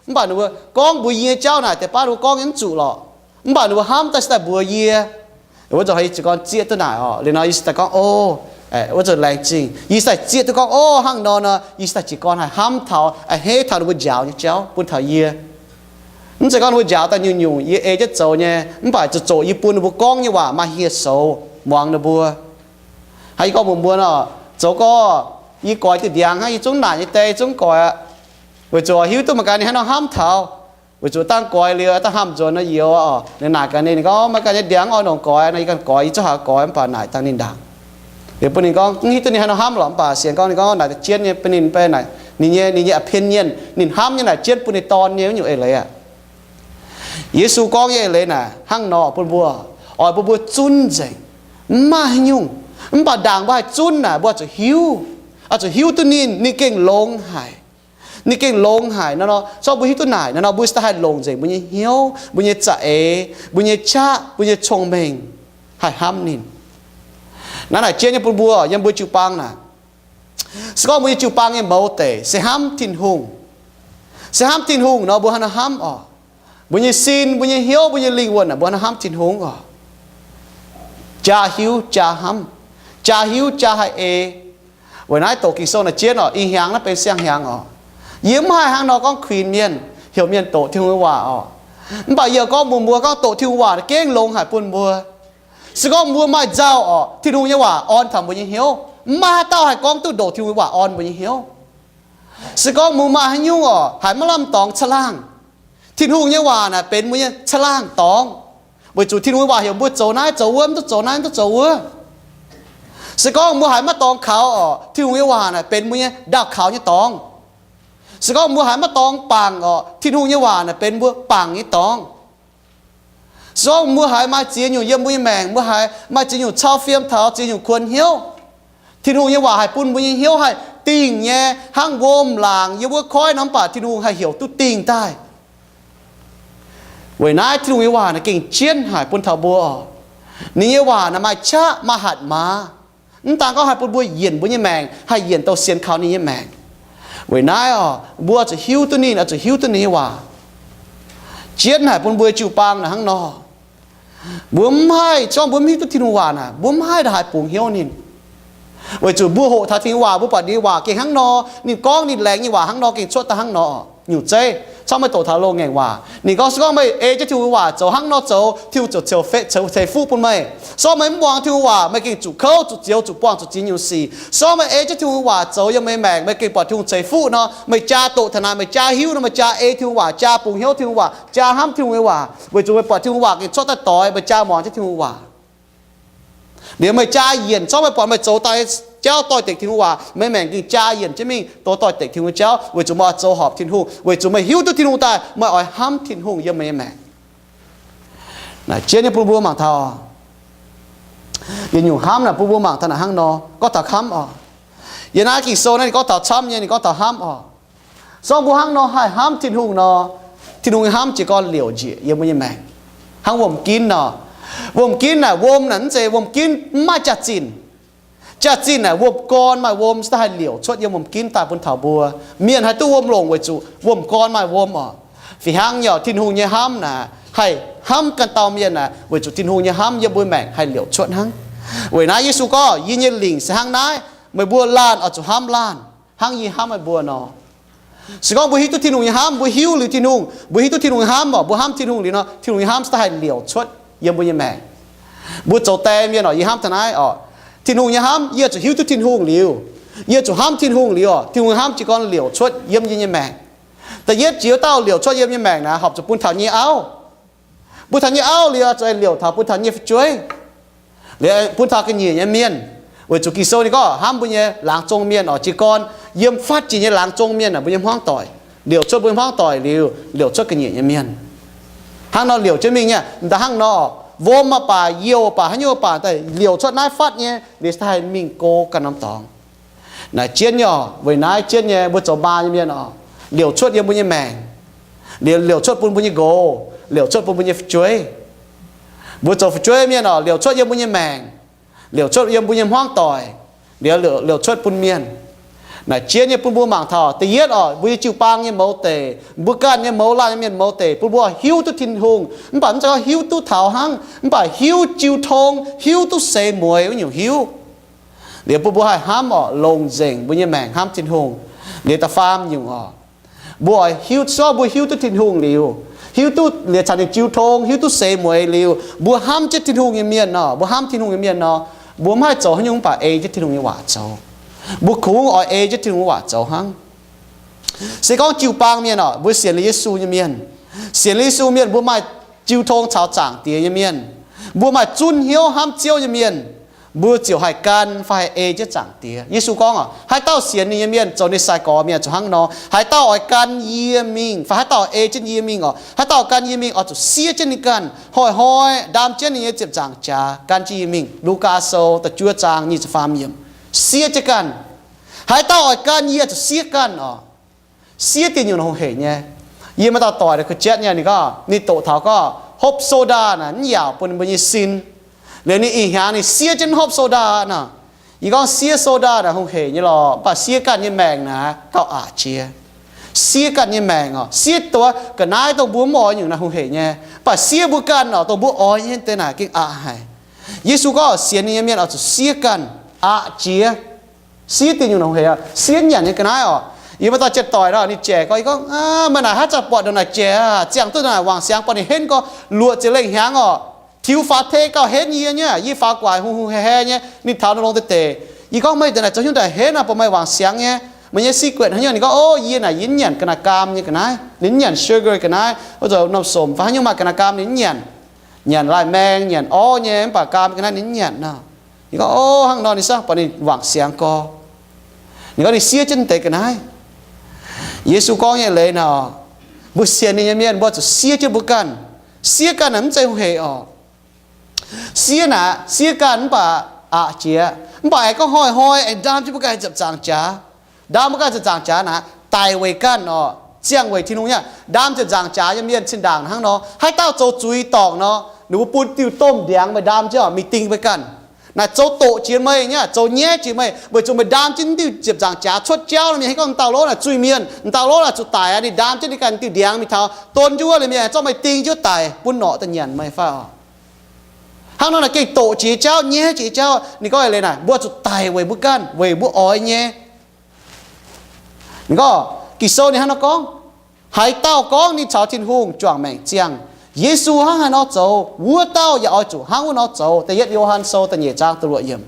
Mv baac ninh mbuo gorngv mbuox yie nyei jauv naaic deix baav ninh mbuo gorngv nyei mv zuqc lorqc. Mv baac ninh mbuo hnamv daaih se daaih mbuox yie. Wuov zanc yie ziouc gorngv zieqv duqv naaic oc. Liuz nor yie se daaih gorngv, o, wuov zanc laengz zingh yie se daaih zieqv duqv gorngv, o, hnangv nor nor yie se daaih jiez gorn haih hnamv taux, a'hneiv taux ninh mbuo njaaux nyei jauv bun taux yie. Mv zeiz gorngv ninh mbuo njaaux daaih nyungc-nyungc yie ei jienv zoux nyei, mv baac zoux zoqc yie bun ninh mbuo gorngv nyei waac maaih hieh soux muangx ninh mbuo. Hnangv yie gorngv mbuox mbuo nor, zoux gorx yie goix diuh ndiangx hnangv, yie zungv naaic nyei die, yie zungv goix aqv. Weic zuqc hiuv duqv mangc gaax ninh haaix nor hnamv taux. Weic zuqc dangh goix liuz dangh hnamv nzuonx nor youz oc, ninh naaic gaax ninh, ninh gorngv, maiv ganh nyei ndiangx oix longc goix nor, yie ganh goix, yie zungv haaix goix mv baac naaic dangh ninh ndaangc. Liuz bun ninh gorngv mv hiuv duqv ninh haaix nor hnamv lorqc, mv baac sienx gorngv ninh gorngv naaic jienv nyei bun ninh, beiv naaic ninh nyei, ninh nyei opinion, ninh hnamv nyei naaic jienv bun ninh dorn nyei wuov nyungc eix leiz aqv. Yesu gorngv nyei eix leiz naaic hnangv nor bun mbuo, oix bun mbuo zunv nzengc. Mv maaih haaix nyungc, mv baac ndaangc mbuo haih zunv naaic mbuo oix zuqc hiuv, oix zuqc hiuv duqv ninh, ninh gengh longx haic. Ninh gengh longx haic nor nor, zorqv mbuo hiuv duqv naaic nor nor, mbuo se daaih haih longc nzengc mbuo nyei hnyouv, mbuo nyei za'eix, mbuo nyei qaqv, mbuo nyei cong-mengh haih hnamv ninh. Naaiv naaic jienv nyei bun mbuo yiem mbuo jiu-baang naaic, se gorngv mbuo nyei jiu-baang nyei mouz deic se hnamv Tin-Hungh, se hnamv Tin-Hungh nor mbuo haaix nor hnamv oc? Mbuo nyei sin, mbuo nyei hnyouv, mbuo nyei lingh wuonh naaic mbuo haaix nor hnamv Tin-Hungh oc? Jaa hiuv jaa hnamv, jaa hiuv jaa haih ei. Weic naaiv doqc Ging-Sou naaic jienv oc, ih hnyangx naaiv benx siang-hnyangx oc. Yie mv haih hnangv nor gorngv kuinx mienh, heuc mienh doqc Tin-Hungh nyei waac oc. Mv baac yie gorngv mbuox mbuo gorngv doqc Tin-Hungh waac gengh longx haic bun mbuo. Se gorngv mbuo maaih nzauh oc, Tin-Hungh nyei waac orn taux mbuo nyei hnyouv, mv maaih haaix dauh haih gorngv duqv ndoqc Tin-Hungh nyei waac orn mbuo nyei hnyouv. Se gorngv mbuo maaih haaix nyungc oc, haiz maiv lamh dorngx caangh laangh, Tin-Hungh nyei waac naaic benx mbuo nyei caangh laangh dorngx. Weic zuqc Tin-Hungh nyei waac heuc mbuo zoux naaiv zoux wuov, mv duqv zoux naaiv mv duqv zoux wuov. Se gorngv mbuo haiz maiv dorngx kaux oc, Tin-Hungh nyei waac naaic benx mbuo nyei ndaauh kaux nyei dorngx. Se gorngv mbuo haiz maiv dorngx bangc oc, Tin-Hungh nyei waac naaic benx mbuo bangc nyei dorngx. Se gorngv mbuo haiz maaih ziex nyungc yiem mbuo nyei maengc, mbuo haiz maaih ziex nyungc cau fiem taux ziex nyungc kuonx hnyouv, Tin-Hungh nyei waac haih bun mbuo nyei hnyouv haih dingh nyei, hnangv wuom laangc yiem wuov koiv nor, mv baac Tin-Hungh haih heuc duqv dingh daaih. Weic naaiv Tin-Hungh nyei waac naaic gengh jienv haic bun taux mbuo oc. Ninh nyei waac naaic maaih qaqv maaih hatc maaz. Mv daan gorngv haih bun mbuo yienc mbuo nyei maengc, haih yienc douh sienx kaux ninh nyei maengc. Weic naaiv oc, mbuo zuqc hiuv duqv ninh, oix zuqc hiuv duqv ninh nyei waac. Jienv haic bun mbuo jiu-baang naaic hnangv nor. Mbuo mv haih, se gorngv mbuo mv hiuv duqv Tin-Hungh waac naaic, mbuo mv haih ndongc haaix bungx hnyouv ninh. Weic zuqc mbuo hoqc taux Tin-Hungh waac, mbuo buatc ninh nyei waac gengh hnangv nor, ninh gorngv ninh laengz nyei waac hnangv nor gengh cuotv daaih hnangv nor. Nyungc zeiv, se gorngv meih doqc taux loz-ngaengc waac, ninh gorngv, se gorngv meih ei jienv Tin-Hungh waac zoux hnangv nor zoux, Tin-Hungh ziouc ceix, ceix fuqv bun meih. Se gorngv meih mv muangx Tin-Hungh waac, meih gengh zuqc kouv, zuqc zioux, zuqc buangh, zuqc ziex nyungc sic. Se gorngv meih ei jienv Tin-Hungh waac zoux yiem meih maengc, meih gengh buatc Tin-Hungh ceix fuqv nor, meih jaa doqc taux naaic, meih jaa hiuv nor, meih jaa ei Tin-Hungh waac, jaa bungx hnyouv Tin-Hungh waac, jaa hnamv Tin-Hungh nyei waac, weic zuqc meih buatc Tin-Hungh waac gengh cuotv daaih doix, meih jaa muangx jienv Tin-Hungh waac. Liuz meih jaa yienc, se gorngv meih buatc meih zoux daaih jauv doix-dekc Tin-Hungh waac, meih maengc gengh jaa yienc jienv mingh doix doix-dekc Tin-Hungh nyei jauv, weic zuqc meih oix zoux horpc Tin-Hungh, weic zuqc meih hiuv duqv Tin-Hungh daaih, meih oix hnamv Tin-Hungh yiem meih nyei maengc. Naaic jienv nyei bun mbuo mangc taux yietc nyungc hnamv naaic bun mbuo mangc taux naaic hnangv nor, gorngv taux hnamv oc. Yiem naaiv Ging-Sou naaiv ninh gorngv taux camv nyei, ninh gorngv taux hnamv oc. Se gorngv mbuo hnangv nor haih hnamv Tin-Hungh nor, Tin-Hungh nyei hnamv jiez gorn liouc njiec yiem mbuo nyei maengc. Hnangv wuom-ginv nor, wuom-ginv naaic, wuom naaic mv zeiz, wuom-ginv mv maaih jaax-zinh. Jaax-zinh naaic wuom-gorn maaih wuom se daaih haih liouc cuotv yiem wuom-ginv daaih bun taux mbuo. Mienh haih duqv wuom longc weic zuqc wuom-gorn maaih wuom oc. Fih hnangv nyei oc, Tin-Hungh nyei hnamv naaic haih hnamv ganh dauh mienh naaic weic zuqc Tin-Hungh nyei hnamv yiem mbuo maengc haih liouc cuotv hnangv. Weic naaiv Yesu gorngv, yie nyei lingc se hnangv naaiv, meih mbuo laanh oix zuqc hnamv laanh hnangv yie hnamv meih mbuo nor. Se gorngv mbuo hiuv duqv Tin-Hungh nyei hnamv, mbuo hiuv liuz Tin-Hungh, mbuo hiuv duqv Tin-Hungh nyei hnamv oc, mbuo hnamv Tin-Hungh liuz nor, Tin-Hungh nyei hnamv se daaih haih liouc cuotv yiem mbuo nyei maengc. Mbuo zoux die mienh oc, yie hnamv taux naaiv oc, Tin-Hungh nyei hnamv, yie zuqc hiuv duqv Tin-Hungh liuz, yie zuqc hnamv Tin-Hungh liuz oc, Tin-Hungh nyei hnamv jiez gorn liouc cuotv yiem yie nyei maengc. Da'yietv jiex wuov dauh liouc cuotv yiem nyei maengc naaic horpc zuqc bun taux nyei auv. Bun taux nyei auv liuz oix zuqc liouc taux bun taux nyei fu'jueiv, liuz bun taux ga'nyiec nyei mienh. Weic zuqc Ging-Sou ninh gorngv hnamv mbuo nyei laangz zong mienh oc, jiez gorn yiem fatv jiex nyei laangz zong mienh naaic mbuo nyei hmuangv doic. Liouc cuotv mbuo nyei hmuangv doic liuz, liouc cuotv ga'nyiec nyei mienh. Hnangv nor liouc jienv mingh nyei, da'hnangv nor, wuom aqv baac, youh baac, haaix nyungc baac, liouc cuotv naaiv fatv nyei, liuz daaih mingh go ganh norm dorngx. Naaic jienv nyei oc, weic naaiv jienv nyei mbuo zoux maa nyei mienh oc, liouc cuotv yiem mbuo nyei maengc, liouc cuotv bun mbuo nyei nqox, liouc cuotv bun mbuo nyei fu'jueiv. Mbuo zoux fu'jueiv mienh oc, liouc cuotv yiem mbuo nyei maengc, liouc cuotv yiem mbuo nyei hmuangv doic, liouc, liouc cuotv bun mienh. Naaic jienv nyei bun mbuo mangc taux da'yietv oc, mbuo nyei jiu-baang nyei mouz deic, mbuo ganh nyei mouz laanh nyei mienh mouz deic, bun mbuo hiuv duqv Tin-Hungh. Mv baac mv zeiz gorngv hiuv duqv taux hnangv, mv baac hiuv jiu tong, hiuv duqv seix mueiz wuov nyungc hiuv. Liuz bun mbuo haih hnamv oc, longc nzengc mbuo nyei maengc hnamv Tin-Hungh. Liuz da'faam nyungc oc, mbuo oix hiuv, se gorngv mbuo hiuv duqv Tin-Hungh liuz, hiuv duqv liuz caux ninh jiu tong, hiuv duqv seix mueiz liuz, mbuo hnamv jienv Tin-Hungh nyei mienh nor, mbuo hnamv Tin-Hungh nyei mienh nor, mbuo mv haih zoux haaix nyungc mv baac ei jienv Tin-Hungh nyei waac zoux. Mbuo kungx oix ei jienv Tin-Hungh nyei waac zoux hnangv. Se gorngv jiu-baang mienh oc, mbuo sienx liuz Yesu nyei mienh, sienx liuz Yesu mienh, mbuo maaih jiu tong caux Zaangc Diex nyei mienh, mbuo maaih zunv hnyouv hnamv Ziouv nyei mienh, mbuo ziouc haih gan fai haih ei jienv Zaangc Diex. Yesu gorngv oc, haaix dauh sienx ninh nyei mienh, zoux ninh sai-gorx mienh zuqc hnangv nor. Haaix dauh oix gan yie mingh fai haaix dauh ei jienv yie mingh oc, haaix dauh gan yie mingh oix zuqc siev jienv ninh ganh, hnoi-hnoi ndaam jienv ninh nyei ziepc nzaangc jaax gan jienv yie mingh. Lugaa Sou da'juov zaang nyic ziepc faam yiemc. Siev jienv ganh. Haaix dauh oix gan yie zuqc siev ganh oc. Siev dieh nyungc hungh heic nyei. Yie maaih dauh doic naaic kuh jatv nyei, ninh gorngv ninh doqc taux gorngv hopv soda naaic mv yaauc bun ninh mbuo nyei sin. Liuz ninh ih hnyangx ninh siev jienv hopv soda nor. Yie gorngv siev soda naaic hungh heic nyei lorqc, mv baac siev ganh nyei maengc naaic gauh aqc jiex. Siev ganh nyei maengc oc, siev dongh ga'naaiv dongh mbuo mv oix nyungc naaic hungh heic nyei, mv baac siev mbuo ganh oc, dongh mbuo oix nyei deix naaic gengh aqc haic. Yesu gorngv sienx ninh nyei mienh oix zuqc siev ganh, aqc jiex. Siev dieh nyungc hungh heic, siev nyanc nyei ga'naaiv oc. Yie maaih dauh jatv doic nor, ninh jaic gorngv, yie gorngv, meih naaic haaix zanc buatc ndongc naaic jaic aqv, ziangh duqv ndongc naaic wangc siangx buatc ninh henv gorx, luoqc ziepc lengh hnyangx oc. Tiux faaux tei gauh henv yie nyei, yie faaux guaax hungh hungh haic haic nyei, ninh taux nor longx deix deix. Yie gorngv, meih ndongc naaic zoux haaix nyungc daaih henv aqv, buatc meih wangc siangx nyei, meih nyei secret haaix nyungc? Ninh gorngv, o, yie naaic yie mv nyanc ga'naaiv gaam nyei ga'naaiv, ninh mv nyanc sugar ga'naaiv, wuov zoux norm som fai haaix nyungc maaih ga'naaiv gaam ninh mv nyanc. Nyanc lai-maeng, nyanc orv nyei, mv baac gaam ga'naaiv ninh mv nyanc nor. Ninh gorngv, o, hnangv nor ninh siang buatc ninh wangc siangx gorx. Ninh gorngv ninh siev jienv deix ga'naaiv. Yesu gorngv nyei leiz nor, mbuo sienx ninh nyei mienh mbuo zuqc siev jienv mbuo ganh. Siev ganh naaic mv zeiz hungh heic oc. Siev naaic siev ganh mv baac aqc jiex, mv baac aengx gorngv hnoi-hnoi aengx ndaam jienv mbuo ganh ziepc nzaangc jaax. Ndaam mbuo ganh ziepc nzaangc jaax naaic daic weic ganh oc, ziangh weic Tin-Hungh nyei. Ndaam ziepc nzaangc jaax nyei mienh zinh ndaangc hnangv nor, haaix dauh zoux zuiz dorngc nor, ninh mbuo bun diuh domh ndiangx meih ndaam jienv oc, mingh ding meih ganh. Naaic zoux doqc jiex meih nyei, zoux nyaiv jiex meih, weic zuqc meih ndaam jienv diuh ziepc nzaangc jaax cuotv jauv nor, mienh henv gorngv m'dauh lov naaic zuiz-mienh, m'dauh lov naaic zuqc daic aqv. Ninh ndaam jienv ninh ganh diuh ndiangx mingh taux don njuov liuz, mienh zorqv meih ding jienv daic bun norqc daaih nyanc meih fai oc. Hnangv nor naaic gengh doqc jiex jauv, nyaiv jiex jauv. Ninh gorngv leiz naaic, mbuo zuqc daic weic mbuo ganh, weic mbuo oix nyei. Ninh gorngv, Ging-Sou ninh hnangv nor gorngv, haaix dauh gorngv ninh caux Tin-Hungh juangc maengc ziangh, Yesu hnangv haaix nor zoux, wuov dauh yaac oix zuqc hnangv wuov nor zoux. Da'yietv Yo^han Sou da'nyeic zaang da'luoqc yiemc.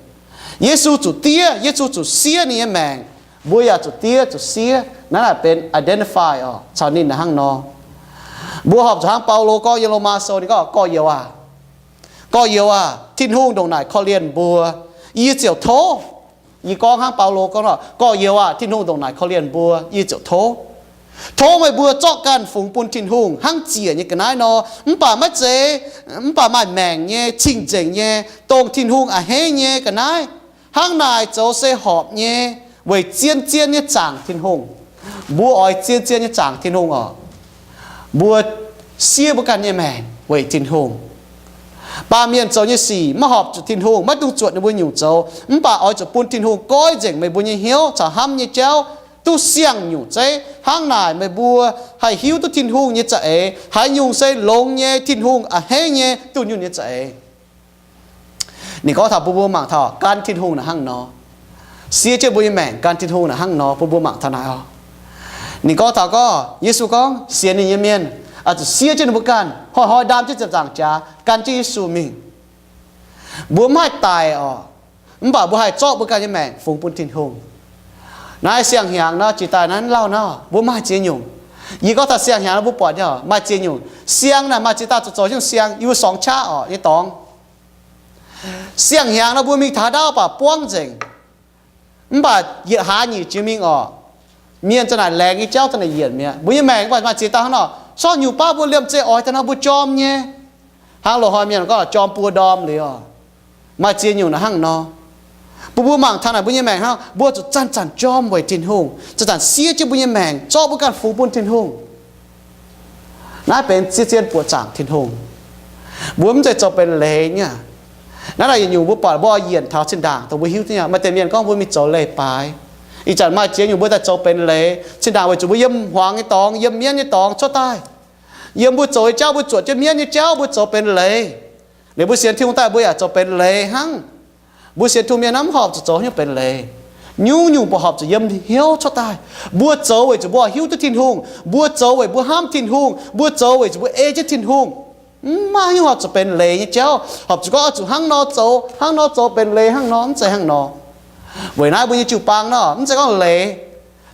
Yesu zuqc diev, Yesu zuqc siev ninh nyei maengc. Mbuo yaac zuqc diev zuqc siev. Naaiv naaic benx identify oc caux ninh naaic hnangv nor. Mbuo horpc zuqc hnangv Baulo gorngv yiem Lomaa Sou, ninh gorngv, Gorx-youz aac, gorx-youz aac, Tin-Hungh ndongc naaic korv-lienh mbuo, yie ziouc tov. Yie gorngv hnangv Baulo gorngv nor, Gorx-youz aac, Tin-Hungh ndongc naaic korv-lienh mbuo, yie ziouc tov. Tov meih mbuo zorqv ganh fungx bun Tin-Hungh hnangv ziec nyei ga'naaiv nor, mv baac maiv zeiz, mv baac maaih maengc nyei, cing-nzengc nyei, dongh Tin-Hungh a'hneiv nyei ga'naaiv. Hnangv naaic zoux se horpc nyei, weic zien-zien nyei zaangc Tin-Hungh. Mbuo oix zien-zien nyei zaangc Tin-Hungh oc. Mbuo siev mbuo ganh nyei maengc weic Tin-Hungh. Baamh mienh zoux nyei sic maiv horpc zuqc Tin-Hungh, maiv dungx zuotc ninh mbuo nyungc zoux, mv baac oix zuqc bun Tin-Hungh goiv nzengc meih mbuo nyei hnyouv caux hnamv nyei jauv duqv siang-nyungc zeiv. Hnangv naaic meih mbuo haih hiuv duqv Tin-Hungh nyei za'eix, haaix nyungc se longx nyei, Tin-Hungh a'hneiv nyei, dunh yunh nyei za'eix. Ninh gorngv taux bun mbuo mangc taux gan Tin-Hungh naaic hnangv nor. Siev jienv mbuo nyei maengc gan Tin-Hungh naaic hnangv nor, bun mbuo mangc taux naaic oc. Ninh gorngv taux gorngv, Yesu gorngv sienx ninh nyei mienh oix zuqc siev jienv ninh mbuo ganh, hnoi-hnoi ndaam jienv ziepc nzaangc jaax gan jienv Yesu mingh. Mbuo mv haih daic oc, mv baac mbuo haih zorqv mbuo ganh nyei maengc fungx bun Tin-Hungh. Naaiv siang-hnyangx nor, jiex daaih naaiv lauh nor, mbuo maaih ziex nyungc. Yie gorngv taux siang-hnyangx nor, mbuo buatc nyei maaih ziex nyungc. Siang naaic maaih ziex dauh zoux zoux nyungc siang, yie mbuo sorngx qaqv oc nyei dorngx. Siang-hnyangx nor, mbuo mingh taux haaix ndau baac buangv nzengc, mv baac yietc hlaax nyic jiex mingh oc. Mienh za'naaic laengz nyei jauv za'naaic yienc mi'aqv. Mbuo nyei maengc mv baac maaih ziex dauh hnangv nor, sortv nyungc baav mbuo liemh zeih oix daaih nor mbuo jorm nyei. Hnangv loz-hnoi mienh gorngv jorm buo ndorm liuz, maaih ziex nyungc naaic hnangv nor. Bun mbuo mangc taux naaic mbuo nyei maengc hnangv, mbuo zuqc zanc-zanc jorm weic Tin-Hungh, zanc-zanc siev jienv mbuo nyei maengc zorqv mbuo ganh fungx bun Tin-Hungh. Naaiv benx zien-zien buoqc zaangc Tin-Hungh. Mbuo mv zeiz zoux benx leiz nyei. Naaiv naaic yietc nyungc mbuo buatc mbuo oix yienc taux zinh ndaangc dongh mbuo hiuv duqv nyei. Maaih deix mienh gorngv mbuo mingh zoux leiz-baaix. Ih zanc maaih ziex nyungc mbuo daaih zoux benx leiz. Zinh ndaangc weic zuqc mbuo yiem hmuangx nyei dorngx, yiem mienv nyei dorngx cuotv daaih. Yiem mbuo zoux nyei jauv, mbuo zuotc jienv mienv nyei jauv, mbuo zoux benx leiz. Liuz mbuo sienx Tin-Hungh daaih mbuo yaac zoux benx leiz hnangv. Mbuo sienx Tin-Hungh mienh naaiv mv horpc zuqc zoux haaix nyungc benx leiz. Nyungc-nyungc mbuo horpc zuqc yiem hnyouv cuotv daaih. Mbuo zoux weic zuqc mbuo hiuv duqv Tin-Hungh. Mbuo zoux weic mbuo hnamv Tin-Hungh. Mbuo zoux weic zuqc mbuo ei jienv Tin-Hungh. Mv maaih haaix nyungc horpc zuqc benx leiz nyei jauv, horpc zuqc gorngv oix zuqc hnangv nor zoux, hnangv nor zoux benx leiz hnangv nor, mv zeiz hnangv nor. Weic naaiv mbuo nyei jiu-baang nor, mv zeiz gorngv leiz.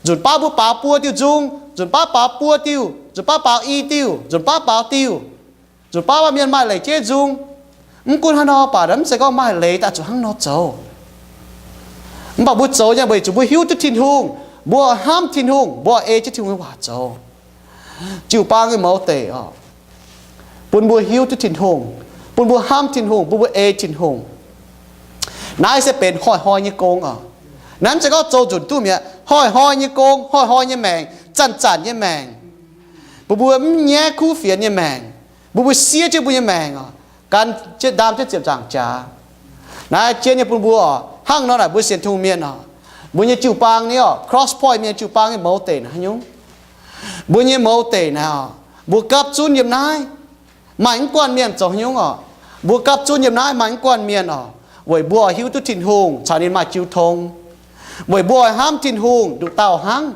Nzunc baav mbuo baaux buo diuh nzung, nzunc baav baaux buo diuh, nzunc baav baaux i diuh, nzunc baav baaux diuh, nzunc baav mienh maaih leic jeiv nzung. Mv gunv hnangv nor baac mv zeiz gorngv maaih leiz daaih zuqc hnangv nor zoux. Mv baac mbuo zoux nyei weic zuqc mbuo hiuv duqv Tin-Hungh, mbuo hnamv Tin-Hungh, mbuo ei jienv Tin-Hungh nyei waac zoux. Jiu-baang nyei mouz deic oc, bun mbuo hiuv duqv Tin-Hungh, bun mbuo hnamv Tin-Hungh, bun mbuo ei Tin-Hungh. Naaiv se benx hnoi-hnoi nyei gong oc. Naaiv mv zeiz gorngv zoux nzunc duqv mi'aqv. Hnoi-hnoi nyei gong, hnoi-hnoi nyei maengc, zanc-zanc nyei maengc, bun mbuo mv nyaiv kuv fienx nyei maengc, bun mbuo siev jienv mbuo nyei maengc oc, gan jienv ndaam jienv ziepc nzaangc jaax. Naaiv jienv nyei bun mbuo oc, hnangv nor naaic mbuo sienx Tin-Hungh mienh oc, mbuo nyei jiu-baang nyei oc, Cross Point mienh jiu-baang nyei mouz deic naaic haaix nyungc? Mbuo nyei mouz deic naaic oc, mbuo gapv zunv yiem naaiv. Maaih mv guanh mienh zoux haaix nyungc oc? Mbuo gapv zunv yiem naaiv maaih mv guanh mienh oc, weic mbuo oix hiuv duqv Tin-Hungh caux ninh maaih jiu tong, weic mbuo oix hnamv Tin-Hungh nduqc dauh hnangv,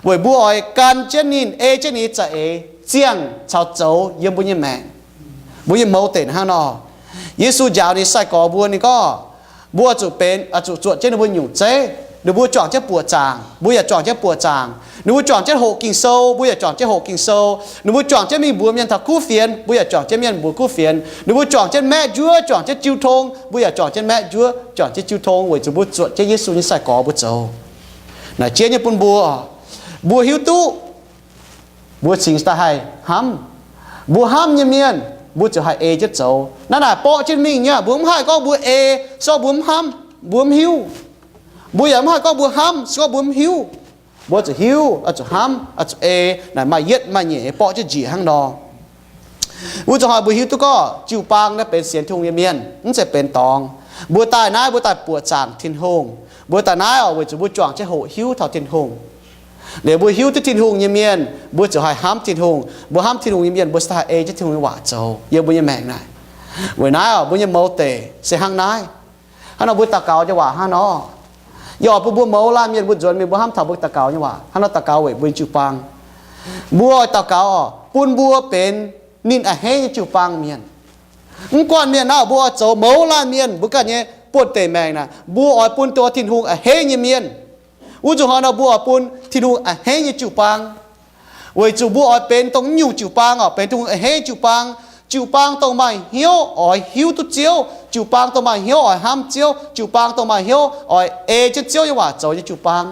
weic mbuo oix gan jienv ninh, ei jienv ninh za'eix ziangh caux zoux yiem mbuo nyei maengc. Mbuo nyei mouz deic hnangv nor. Yesu njaaux ninh sai-gorx mbuo, ninh gorngv, mbuo zuqc benx, zuqc zuotc jienv ninh mbuo nyungc zeiv. Ninh mbuo juangc jienv buoqc zaangc, mbuo yaac juangc jienv buoqc zaangc. Ninh mbuo juangc jienv hoqc Ging-Sou, mbuo yaac juangc jienv hoqc Ging-Sou. Ninh mbuo juangc jienv mingh mbuox mienh taux kuv fienx, mbuo yaac juangc jienv mienh mbuox kuv fienx. Ninh mbuo juangc jienv maeqv njuov, juangc jienv jiu tong, mbuo yaac juangc jienv maeqv njuov, juangc jienv jiu tong, weic zuqc mbuo zuotc jienv Yesu nyei sai-gorx mbuo zoux. Naaic jienv nyei bun mbuo, mbuo hiuv duqv mbuo cingx daaih haih hnamv. Mbuo hnamv nyei mienh, mbuo ziouc haih ei jienv zoux. Naaiv naaic borqv jienv mingh nyei. Mbuo mv haih gorngv mbuo ei, se gorngv mbuo mv hnamv, mbuo mv hiuv. Mbuo yaac mv haih gorngv mbuo hnamv, se gorngv mbuo mv hiuv. Mbuo zuqc hiuv, zuqc hnamv, zuqc ei. Naaic maaih yietv maaih nyeic borqv jienv njiec hnangv nor. Wuov zuqc hnoi mbuo hiuv duqv gorngv jiu-baang naaiv benx sienx Tin-Hungh nyei mienh, mv zeiz benx dorngx. Mbuo daaih naaiv, mbuo daaih buoqc zaangc Tin-Hungh. Mbuo daaih naaiv oc, weic zuqc mbuo juangc jienv hoqc hiuv taux Tin-Hungh. Liuz mbuo hiuv duqv Tin-Hungh nyei mienh, mbuo ziouc haih hnamv Tin-Hungh. Mbuo hnamv Tin-Hungh nyei mienh, mbuo se haih ei jienv Tin-Hungh nyei waac zoux yiem mbuo nyei maengc naaic. Weic naaiv oc, mbuo nyei mouz deic se hnangv naaiv. Hnangv nor mbuo daux gaux nyei waac hnangv nor, yie oix bun mbuo mouz laanh mienh mbuo nzuonx mingh mbuo hnamv taux mbuo daux gaux nyei waac hnangv nor, daux gaux weic mbuo nyei jiu-baang. Mbuo oix daux gaux oc, bun mbuo benx ninh a'hneiv nyei jiu-baang mienh. Mv guanh mienh naaiv, mbuo oix zoux mouz laanh mienh mbuo ganh nyei buonh deic maengc naaic, mbuo oix bun dongh Tin-Hungh a'hneiv nyei mienh. Wuov zuqc hnoi nor mbuo oix bun Tin-Hungh a'hneiv nyei jiu-baang. Weic zuqc mbuo oix benx dongh nyungc jiu-baang oc, benx Tin-Hungh a'hneiv jiu-baang. Jiu-baang dongh maaih hnyouv oix hiuv duqv Ziouv, jiu-baang dongh maaih hnyouv oix hnamv Ziouv, jiu-baang dongh maaih hnyouv oix ei jienv Ziouv nyei waac zoux nyei jiu-baang.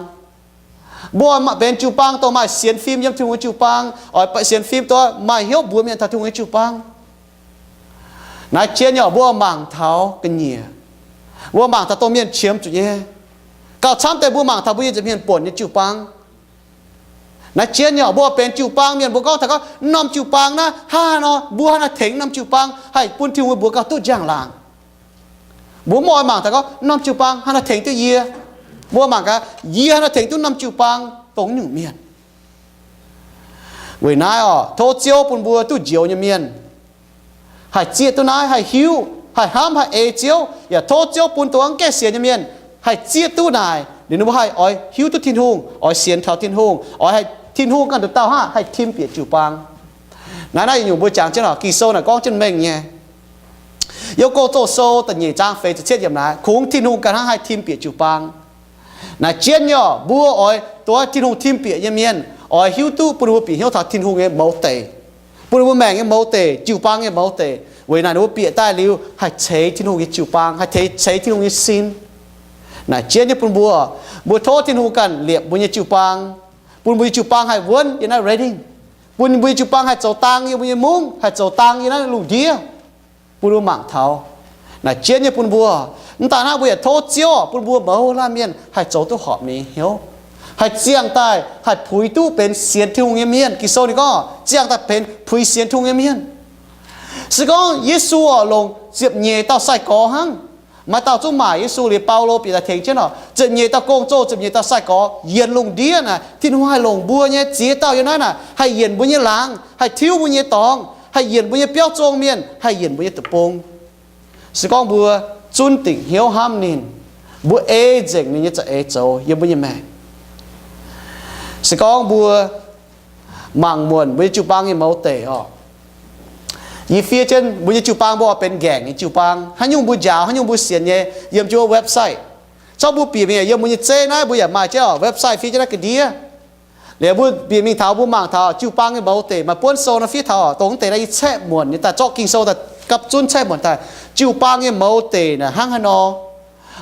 Mbuo oix benx jiu-baang dongh maaih sienx fim yiem Tin-Hungh nyei jiu-baang, oix sienx fim dongh maaih hnyouv mbuox mienh taux Tin-Hungh nyei jiu-baang. Naaiv jienv nyei oc, mbuo mangc taux ga'nyiec, mbuo mangc taux dongh mienh qiemx zuqc nyei. Gauh camv deix mbuo mangc taux mbuo nyei nza'hmien buonc nyei jiu-baang. Naaiv jienv nyei oc, mbuo benx jiu-baang mienh, mbuo gorngv taux gorngv norm jiu-baang naaiv hnangv haaix nor, mbuo hnangv naaiv tengx norm jiu-baang haih bun Tin-Hungh mbuox gauh duqv njang-laangc. Mbuo mv oix mangc taux gorngv norm jiu-baang hnangv naaiv tengx duqv yie. Mbuo mangc gaax, yie hnangv naaiv tengx duqv norm jiu-baang dongh nyungc mienh. Weic naaiv oc, tov Ziouv bun mbuo duqv njoux nyei mienh haih zieqv duqv naaiv, haih hiuv, haih hnamv, haih ei Ziouv. Yaac tov Ziouv bun dongh mv gaengh sienx nyei mienh haih zieqv duqv naaic, liuz ninh mbuo haih oix hiuv duqv Tin-Hungh, oix sienx taux Tin-Hungh, oix haih Tin-Hungh ganh nduqc dauh hnangv haih tim bieqc jiu-baang. Naaiv naaiv yietc nyungc mbuo jangx jienv oc, Ging-Sou naaic gorngv jienv mengh nyei. Yiem Gong-Zoh Sou da'nyeic zaang feix ziepc cietv yiemc naaic, kungx Tin-Hungh ganh hnangv haih tim bieqc jiu-baang. Naaiv jienv nyei oc, mbuo oix dongh Tin-Hungh tim bieqc nyei mienh, oix hiuv duqv bun ninh mbuo bieqc hnyouv taux Tin-Hungh nyei mouz deic, bun ninh mbuo maengc nyei mouz deic, jiu-baang nyei mouz deic. Weic naaic ninh mbuo bieqc daaih liuz haih ceix Tin-Hungh nyei jiu-baang, haih ceix Tin-Hungh nyei sin. Naaiv jienv nyei bun mbuo, mbuo tov Tin-Hungh ganh liepc mbuo nyei jiu-baang. bun mbuo nyei jiu-baang haih wuonv yiem naaiv Redding, bun mbuo nyei jiu-baang haih zoux dang yiem mbuo nyei mungv, haih zoux dang yiem naaiv lungh ndiev, bun mbuo mangc taux. Naaic jienv nyei bun mbuo, mv daaih naaiv mbuo yaac tov Ziouv bun mbuo mouz laanh mienh haih zoux duqv horpc ninh nyei hnyouv, haih ziangh daaih haih puix duqv benx sienx Tin-Hungh nyei mienh. Ging-Sou ninh gorngv ziangh daaih benx puix sienx Tin-Hungh nyei mienh. Se gorngv Yesu oc longc ziepc nyeic dauh sai-gorx hnangv. Maaih dauh zungv maaic Yesu liuz, Baulo bieqc daaih tengx jienv oc, ziepc nyeic dauh gong-zoh, ziepc nyeic dauh sai-gorx yienc lungh ndiev naaic, Tin-Hungh haih longc mbuo nyei ziex dauh yiem naaiv naaic haih yienc mbuo nyei laangz, haih tiuv mbuo nyei dorngx, haih yienc mbuo nyei biauv zong mienh, haih yienc mbuo nyei deic-bung. Se gorngv mbuo zunv dingc hnyouv hnamv ninh, mbuo ei nzengc ninh nyei za'eix zoux yiem mbuo nyei maengc. Se gorngv mbuo mangc muonc mbuo nyei jiu-baang nyei mouz deic oc, yie fiev jienv mbuo nyei jiu-baang mbuo oix benx nqaengc nyei jiu-baang. Haaix nyungc mbuo njaaux, haaix nyungc mbuo sienx nyei, yiem jienv wuov website. Zorqv mbuo bieqc mingh yiem mbuo nyei zeiv naaiv, mbuo yaac maaih jienv oc, website fiev jienv naaiv ga'ndiev. Liuz mbuo bieqc mingh taux mbuo mangc taux jiu-baang nyei mouz deic, maaih buonv sou nor fiev taux oc, dongh mv deix naaiv yie caeqv muonc nyei daaih, zorqv Ging-Sou daaih gapv zunv caeqv muonc daaih, jiu-baang nyei mouz deic naaic hnangv haaix nor.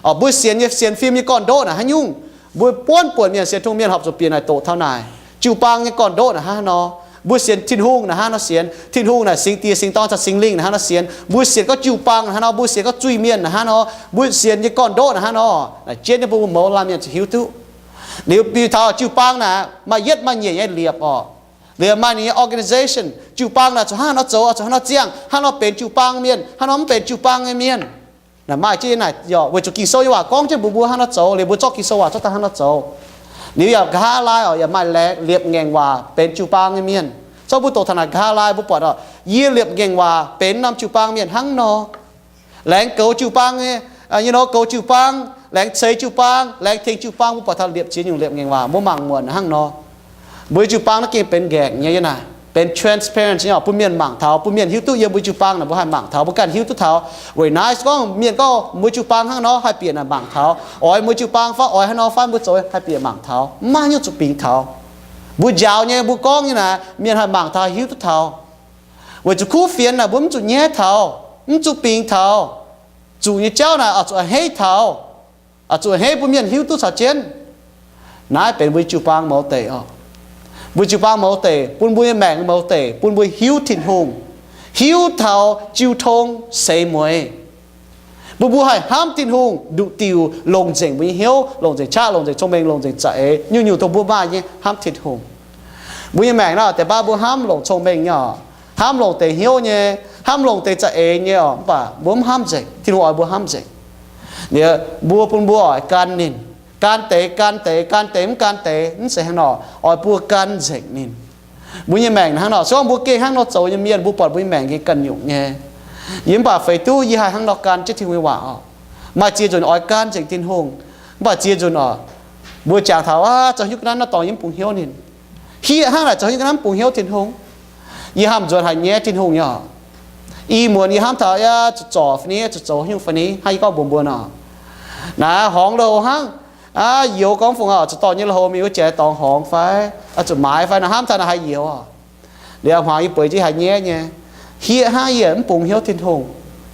Oc, mbuo sienx nyei, sienx fim nyei gorn-ndoqv naaic haaix nyungc? Mbuo buonv buonc mienh sienx Tin-Hungh mienh horpc zuqc bieqc naaic doqc taux naaic, jiu-baang nyei gorn-ndoqv naaic hnangv haaix nor? Mbuo sienx Tin-Hungh naaic hnangv haaix nor sienx? Tin-Hungh naaic singx die singx dorn caux Singx Lingh naaic hnangv haaix nor sienx? Mbuo sienx gorngv jiu-baang naaic hnangv haaix nor? Mbuo sienx gorngv zuiz-mienh naaic hnangv haaix nor? Mbuo sienx nyei gorn-ndoqv naaic hnangv haaix nor? Naaic jienv nyei mbuo mouz laanh mienh zuqc hiuv duqv. Liuz bieqc taux jiu-baang naaic maaih yietv maaih nyeic nyei liepc oc. Liuz maaih ninh nyei organization, jiu-baang naaic zuqc hnangv haaix nor zoux, zuqc hnangv haaix nor ziangh, hnangv haaix nor benx jiu-baang mienh, hnangv haaix nor mv benx jiu-baang nyei mienh. Naaic maaih jienv naaic oc, weic zuqc Ging-Sou nyei waac gorngv jienv mbuox mbuo hnangv haaix nor zoux, liuz mbuo zorqv Ging-Sou waac zorqv daaih hnangv haaix nor zoux. Liuz yaac nqa'haav laai oc, yaac maaih laengz liepc ngaengc waac benx jiu-baang nyei mienh. Zorqv mbuo doqc taux naaic nqa'haav laai mbuo buatc oc, yie liepc ngaengc waac benx norm jiu-baang mienh hnangv nor. Laengz goux jiu-baang nyei, nyei nor goux jiu-baang, laengz ceix jiu-baang, laengz tengx jiu-baang, mbuo buatc taux liepc ziex nyungc liepc ngaengc waac, mbuo mangc muonc hnangv nor. Mbuo jiu-baang naaiv gengh benx nqaengc nyei, yie naaic benx transparent nyei oc, bun mienh mangc taux, bun mienh hiuv duqv yiem mbuo jiu-baang naaic mbuo haih mangc taux, mbuo ganh hiuv duqv taux. Weic naaiv se gorngv mienh gorngv mbuo jiu-baang hnangv nor haih bieqc naaic mangc taux, oix mbuo jiu-baang fai oix haaix nor fai mbuo zoux haih bieqc mangc taux, mv maaih haaix nyungc zuqc bingx taux. Mbuo njaaux nyei, mbuo gorngv nyei naaic mienh haih mangc taux, hiuv duqv taux. Weic zuqc kuv fienx naaic mbuo mv zuqc nyaiv taux, mv zuqc bingx taux. Zuqc nyei jauv naaic oix zuqc a'hneiv taux, oix zuqc a'hneiv bun mienh hiuv duqv caux jienv. Naaiv benx mbuo jiu-baang mouz deic oc. Mbuo jiu-baang mouz deic, bun mbuo nyei maengc mouz deic, bun mbuo hiuv Tin-Hungh, hiuv taux jiu tong seix mueiz. Bun mbuo haih hnamv Tin-Hungh nduqc diuc, longc nzengc mbuo nyei hnyouv, longc nzengc qaqv, longc nzengc cong-mengh, longc nzengc za'eix, nyungc-nyungc dongh mbuo maaih nyei hnamv Tin-Hungh. Mbuo nyei maengc naaiv deix baav mbuo hnamv longc cong-mengh nyei oc, hnamv longc deix hnyouv nyei, hnamv longc deix za'eix nyei oc, mv baac mbuo mv hnamv nzengc. Tin-Hungh oix mbuo hnamv nzengc. Liuz mbuo bun mbuo oix gan ninh, gan deix, gan deix, gan deix, mv gan deix, mv zeiz hnangv nor, oix mbuo gan nzengc ninh. Mbuo nyei maengc hnangv nor, se gorngv mbuo gengh hnangv nor zoux nyei mienh, mbuo buatc mbuo nyei maengc gengh ganh nyungc nyei. Yie mv baac feix duqv yie haih hnangv nor gan jienv Tin-Hungh nyei waac oc. Maaih ziex nzunc oix gan nzengc Tin-Hungh, mv baac ziex nzunc oc, mbuo jangx taux, aav, zoux hnyouv ga'naaiv naaiv dorngx yie mv bungx hnyouv ninh. Hiev hnangv naaic zoux hnyouv ga'naaiv mv bungx hnyouv Tin-Hungh. Yie hnamv nzuonx haiz nyaiv Tin-Hungh nyei oc. I muonz yie hnamv taux, aav, zuqc zorc fai ni, zuqc zoux haaix nyungc fai ni, hnangv yie gorngv mbuox mbuo nor. Naaiv horngz lui-houx hnangv. Aav, youz gorngv fungc oc, zuqc dorh nyei lui-houx mingh wuov jiex dorngx horngz fai, zuqc maaiz fai, naaiv hnamv taux naaiv haiz youz oc. Liuz hmuangx yie bueix jienv haiz nyaiv nyei. Hiev hnangv yie mv bungx hnyouv Tin-Hungh.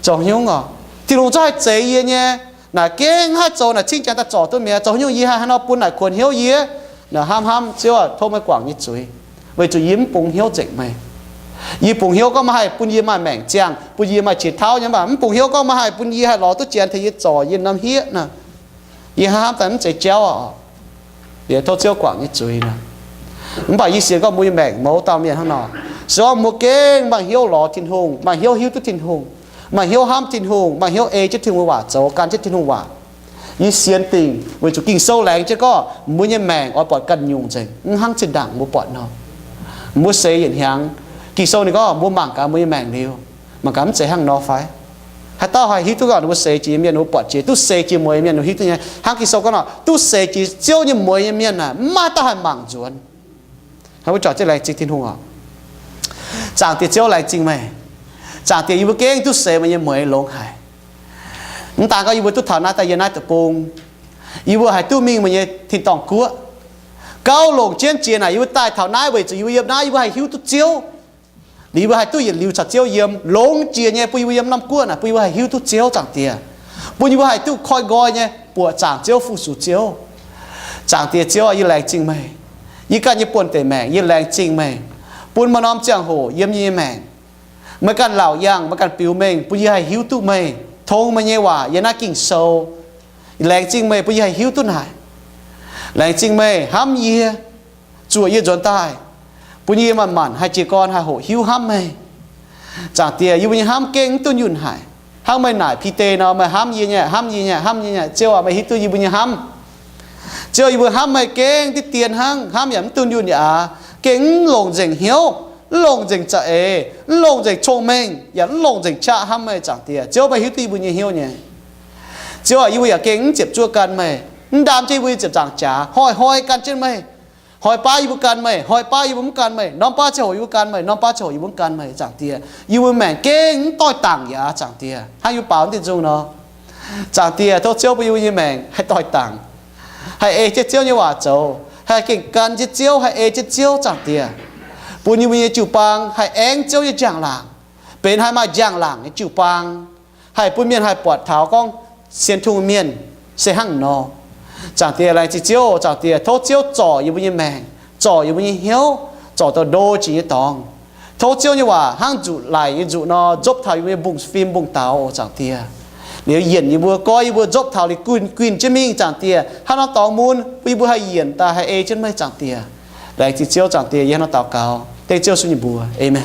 Zoux haaix nyungc oc? Tin-Hungh zungv haih zeix yie nyei. Naaic gengh haih zoux naaic cingv jangx daaih zorc duqv mi'aqv. Zoux haaix nyungc yie haih haaix nor bun naaic kuonx hnyouv yie? Naaic hnamv hnamv, Ziouv aac, tov meih guangc yie zuiz, weic zuqc yie mv bungx hnyouv nzengc meih. Yie bungx hnyouv gorngv meih haih bun yie maaih maengc ziangh, bun yie maaih qiex tauv nyei, mv baac mv bungx hnyouv gorngv meih haih bun yie haih lorz duqv janx tengx yie zorc yie norm hiev naaic. Yie hnamv daaih mv zeiz jauv oc. Liuz tov Ziouv guangc nyei zuiz nor. Mv baac yie sienx gorngv mbuo nyei maengc mouz dauh mienh hnangv nor. Se gorngv mbuo gengh maaih hnyouv lorz Tin-Hungh, maaih hnyouv hiuv duqv Tin-Hungh, maaih hnyouv hnamv Tin-Hungh, maaih hnyouv ei jienv Tin-Hungh waac zoux, gan jienv Tin-Hungh waac. Yie sienx dingc weic zuqc Ging-Sou laengz jienv gorngv mbuo nyei maengc oix buatc ganh nyungc nzengc, mv hnangv zinh ndaangc mbuo buatc nor. Mbuo seix yietc hnyangx, Ging-Sou ninh gorngv mbuo mangc gaax mbuo nyei maengc liuz, mangc gaax mv zeiz hnangv nor fai? Haaix dauh haih hiuv duqv gorngv ninh mbuo seix jiex mienh, ninh mbuo buatc jiex duqv seix jiex mueiz mienh, ninh hiuv duqv nyei. Hnangv Ging-Sou gorngv nor, duqv seix jiex Ziouv nyei mueiz nyei mienh aah, mv maaih dauh haih mangc nzuonx. Hnangv mbuo juangc jienv laengz zingh Tin-Hungh oc. Zaangc Diex Ziouv, laengz zingh meih. Zaangc Diex, yie mbuo gengh duqv seix meih nyei mueiz longx haic. Mv daan gorngv yie mbuo duqv taux naaiv daaih yiem naaiv deic-bung, yie mbuo haih duqv mingh meih nyei tin-dorngh guoqv. Gauh longc jienv jiex naaic yie mbuo daaih taux naaiv weic zuqc yie mbuo yiem naaiv yie mbuo haih hiuv duqv Ziouv. Liuz yie mbuo haih duqv yietc liuz caux Ziouv yiem, longx jiex nyei bun yie mbuo yiem norm guoqv naaic bun yie mbuo haih hiuv duqv Ziouv, Zaangc Diex. Bun yie mbuo haih duqv koi nqoi nyei buoqc zaangc Ziouv, fu-sux Ziouv. Zaangc Diex Ziouv, yie laengz zingh meih. Yie ganh nyei buonv-deic maengc yie laengz zingh meih bun maaih norm ziangh hoc yiem yie nyei maengc. Meih ganh laauc yangh, meih ganh biux mengh bun yie haih hiuv duqv meih, tong meih nyei waac yiem naaiv Ging-Sou. Laengz zingh meih bun yie haih hiuv duqv naaic. Laengz zingh meih hnamv yie, zuoqc yie nzuonx daaih, bun yie manc-manc haih jiez gorn haih hoqc hiuv hnamv meih. Zaangc Diex, yie mbuo nyei hnamv gengh mv dunh yunh haic. Hnangv meih naaic Bide nor, meih hnamv yie nyei, hnamv yie nyei, hnamv yie nyei. Ziouv aac, meih hiuv duqv yie mbuo nyei hnamv. Ziouv, yie mbuo hnamv meih gengh diqv dien hnangv, hnamv yaac mv dunh yunh yaac aav, gengh mv longc nzengc hnyouv, mv longc nzengc za'eix, mv longc nzengc cong-mengh, yaac mv longc nzengc qaqv hnamv meih, Zaangc Diex. Ziouv, meih hiuv duqv yie mbuo nyei hnyouv nyei. Ziouv aac, yie mbuo yaac gengh mv ziepc zuoqv gan meih, mv ndaam jienv yie mbuo nyei ziepc nzaangc jaax, hoic, hoic gan jienv meih. Hoic baav yie mbuo gan meih, hoic baav yie mbuo mv gan meih, norm baav ziangh hoc yie mbuo gan meih, norm baav ziangh hoc yie mbuo mv gan meih, Zaangc Diex. Yie mbuo maengc gengh mv doix-dangc yaac aav, Zaangc Diex, hnangv yie mbuo baaux diuh nzung nor. Zaangc Diex, tov Ziouv bun yie mbuo nyei maengc haih doix-dangc, haih ei jienv Ziouv nyei waac zoux, haih gengh gan jienv Ziouv, haih ei jienv Ziouv, Zaangc Diex. Bun yie mbuo nyei jiu-baang haih aengv Ziouv nyei njang-laangc, benx haih maaih njang-laangc nyei jiu-baang, haih bun mienh haih buatc taux gorngv sienx Tin-Hungh mienh se hnangv nor. Zaangc Diex, laengz zingh Ziouv. Zaangc Diex, tov Ziouv zorc yie mbuo nyei maengc, zorc yie mbuo nyei hnyouv, zorc douh ndo jiex nyei dorngx. Tov Ziouv nyei waac hnangv nzuqc laic nyei nzuqc nor, nzopv taux yie mbuo nyei mbungv-fim mbungv-daux, Zaangc Diex. Liuz yienc yie mbuo, goiv yie mbuo, nzopv taux liuz guinh, guinh jienv mingh, Zaangc Diex, hnangv nor dorngx mun bun yie mbuo haih yienc daaih haih ei jienv meih, Zaangc Diex. Laengz zingh Ziouv, Zaangc Diex, yie hnangv nor daux gaux dengv Ziouv Yesu nyei mbuox. Aamen.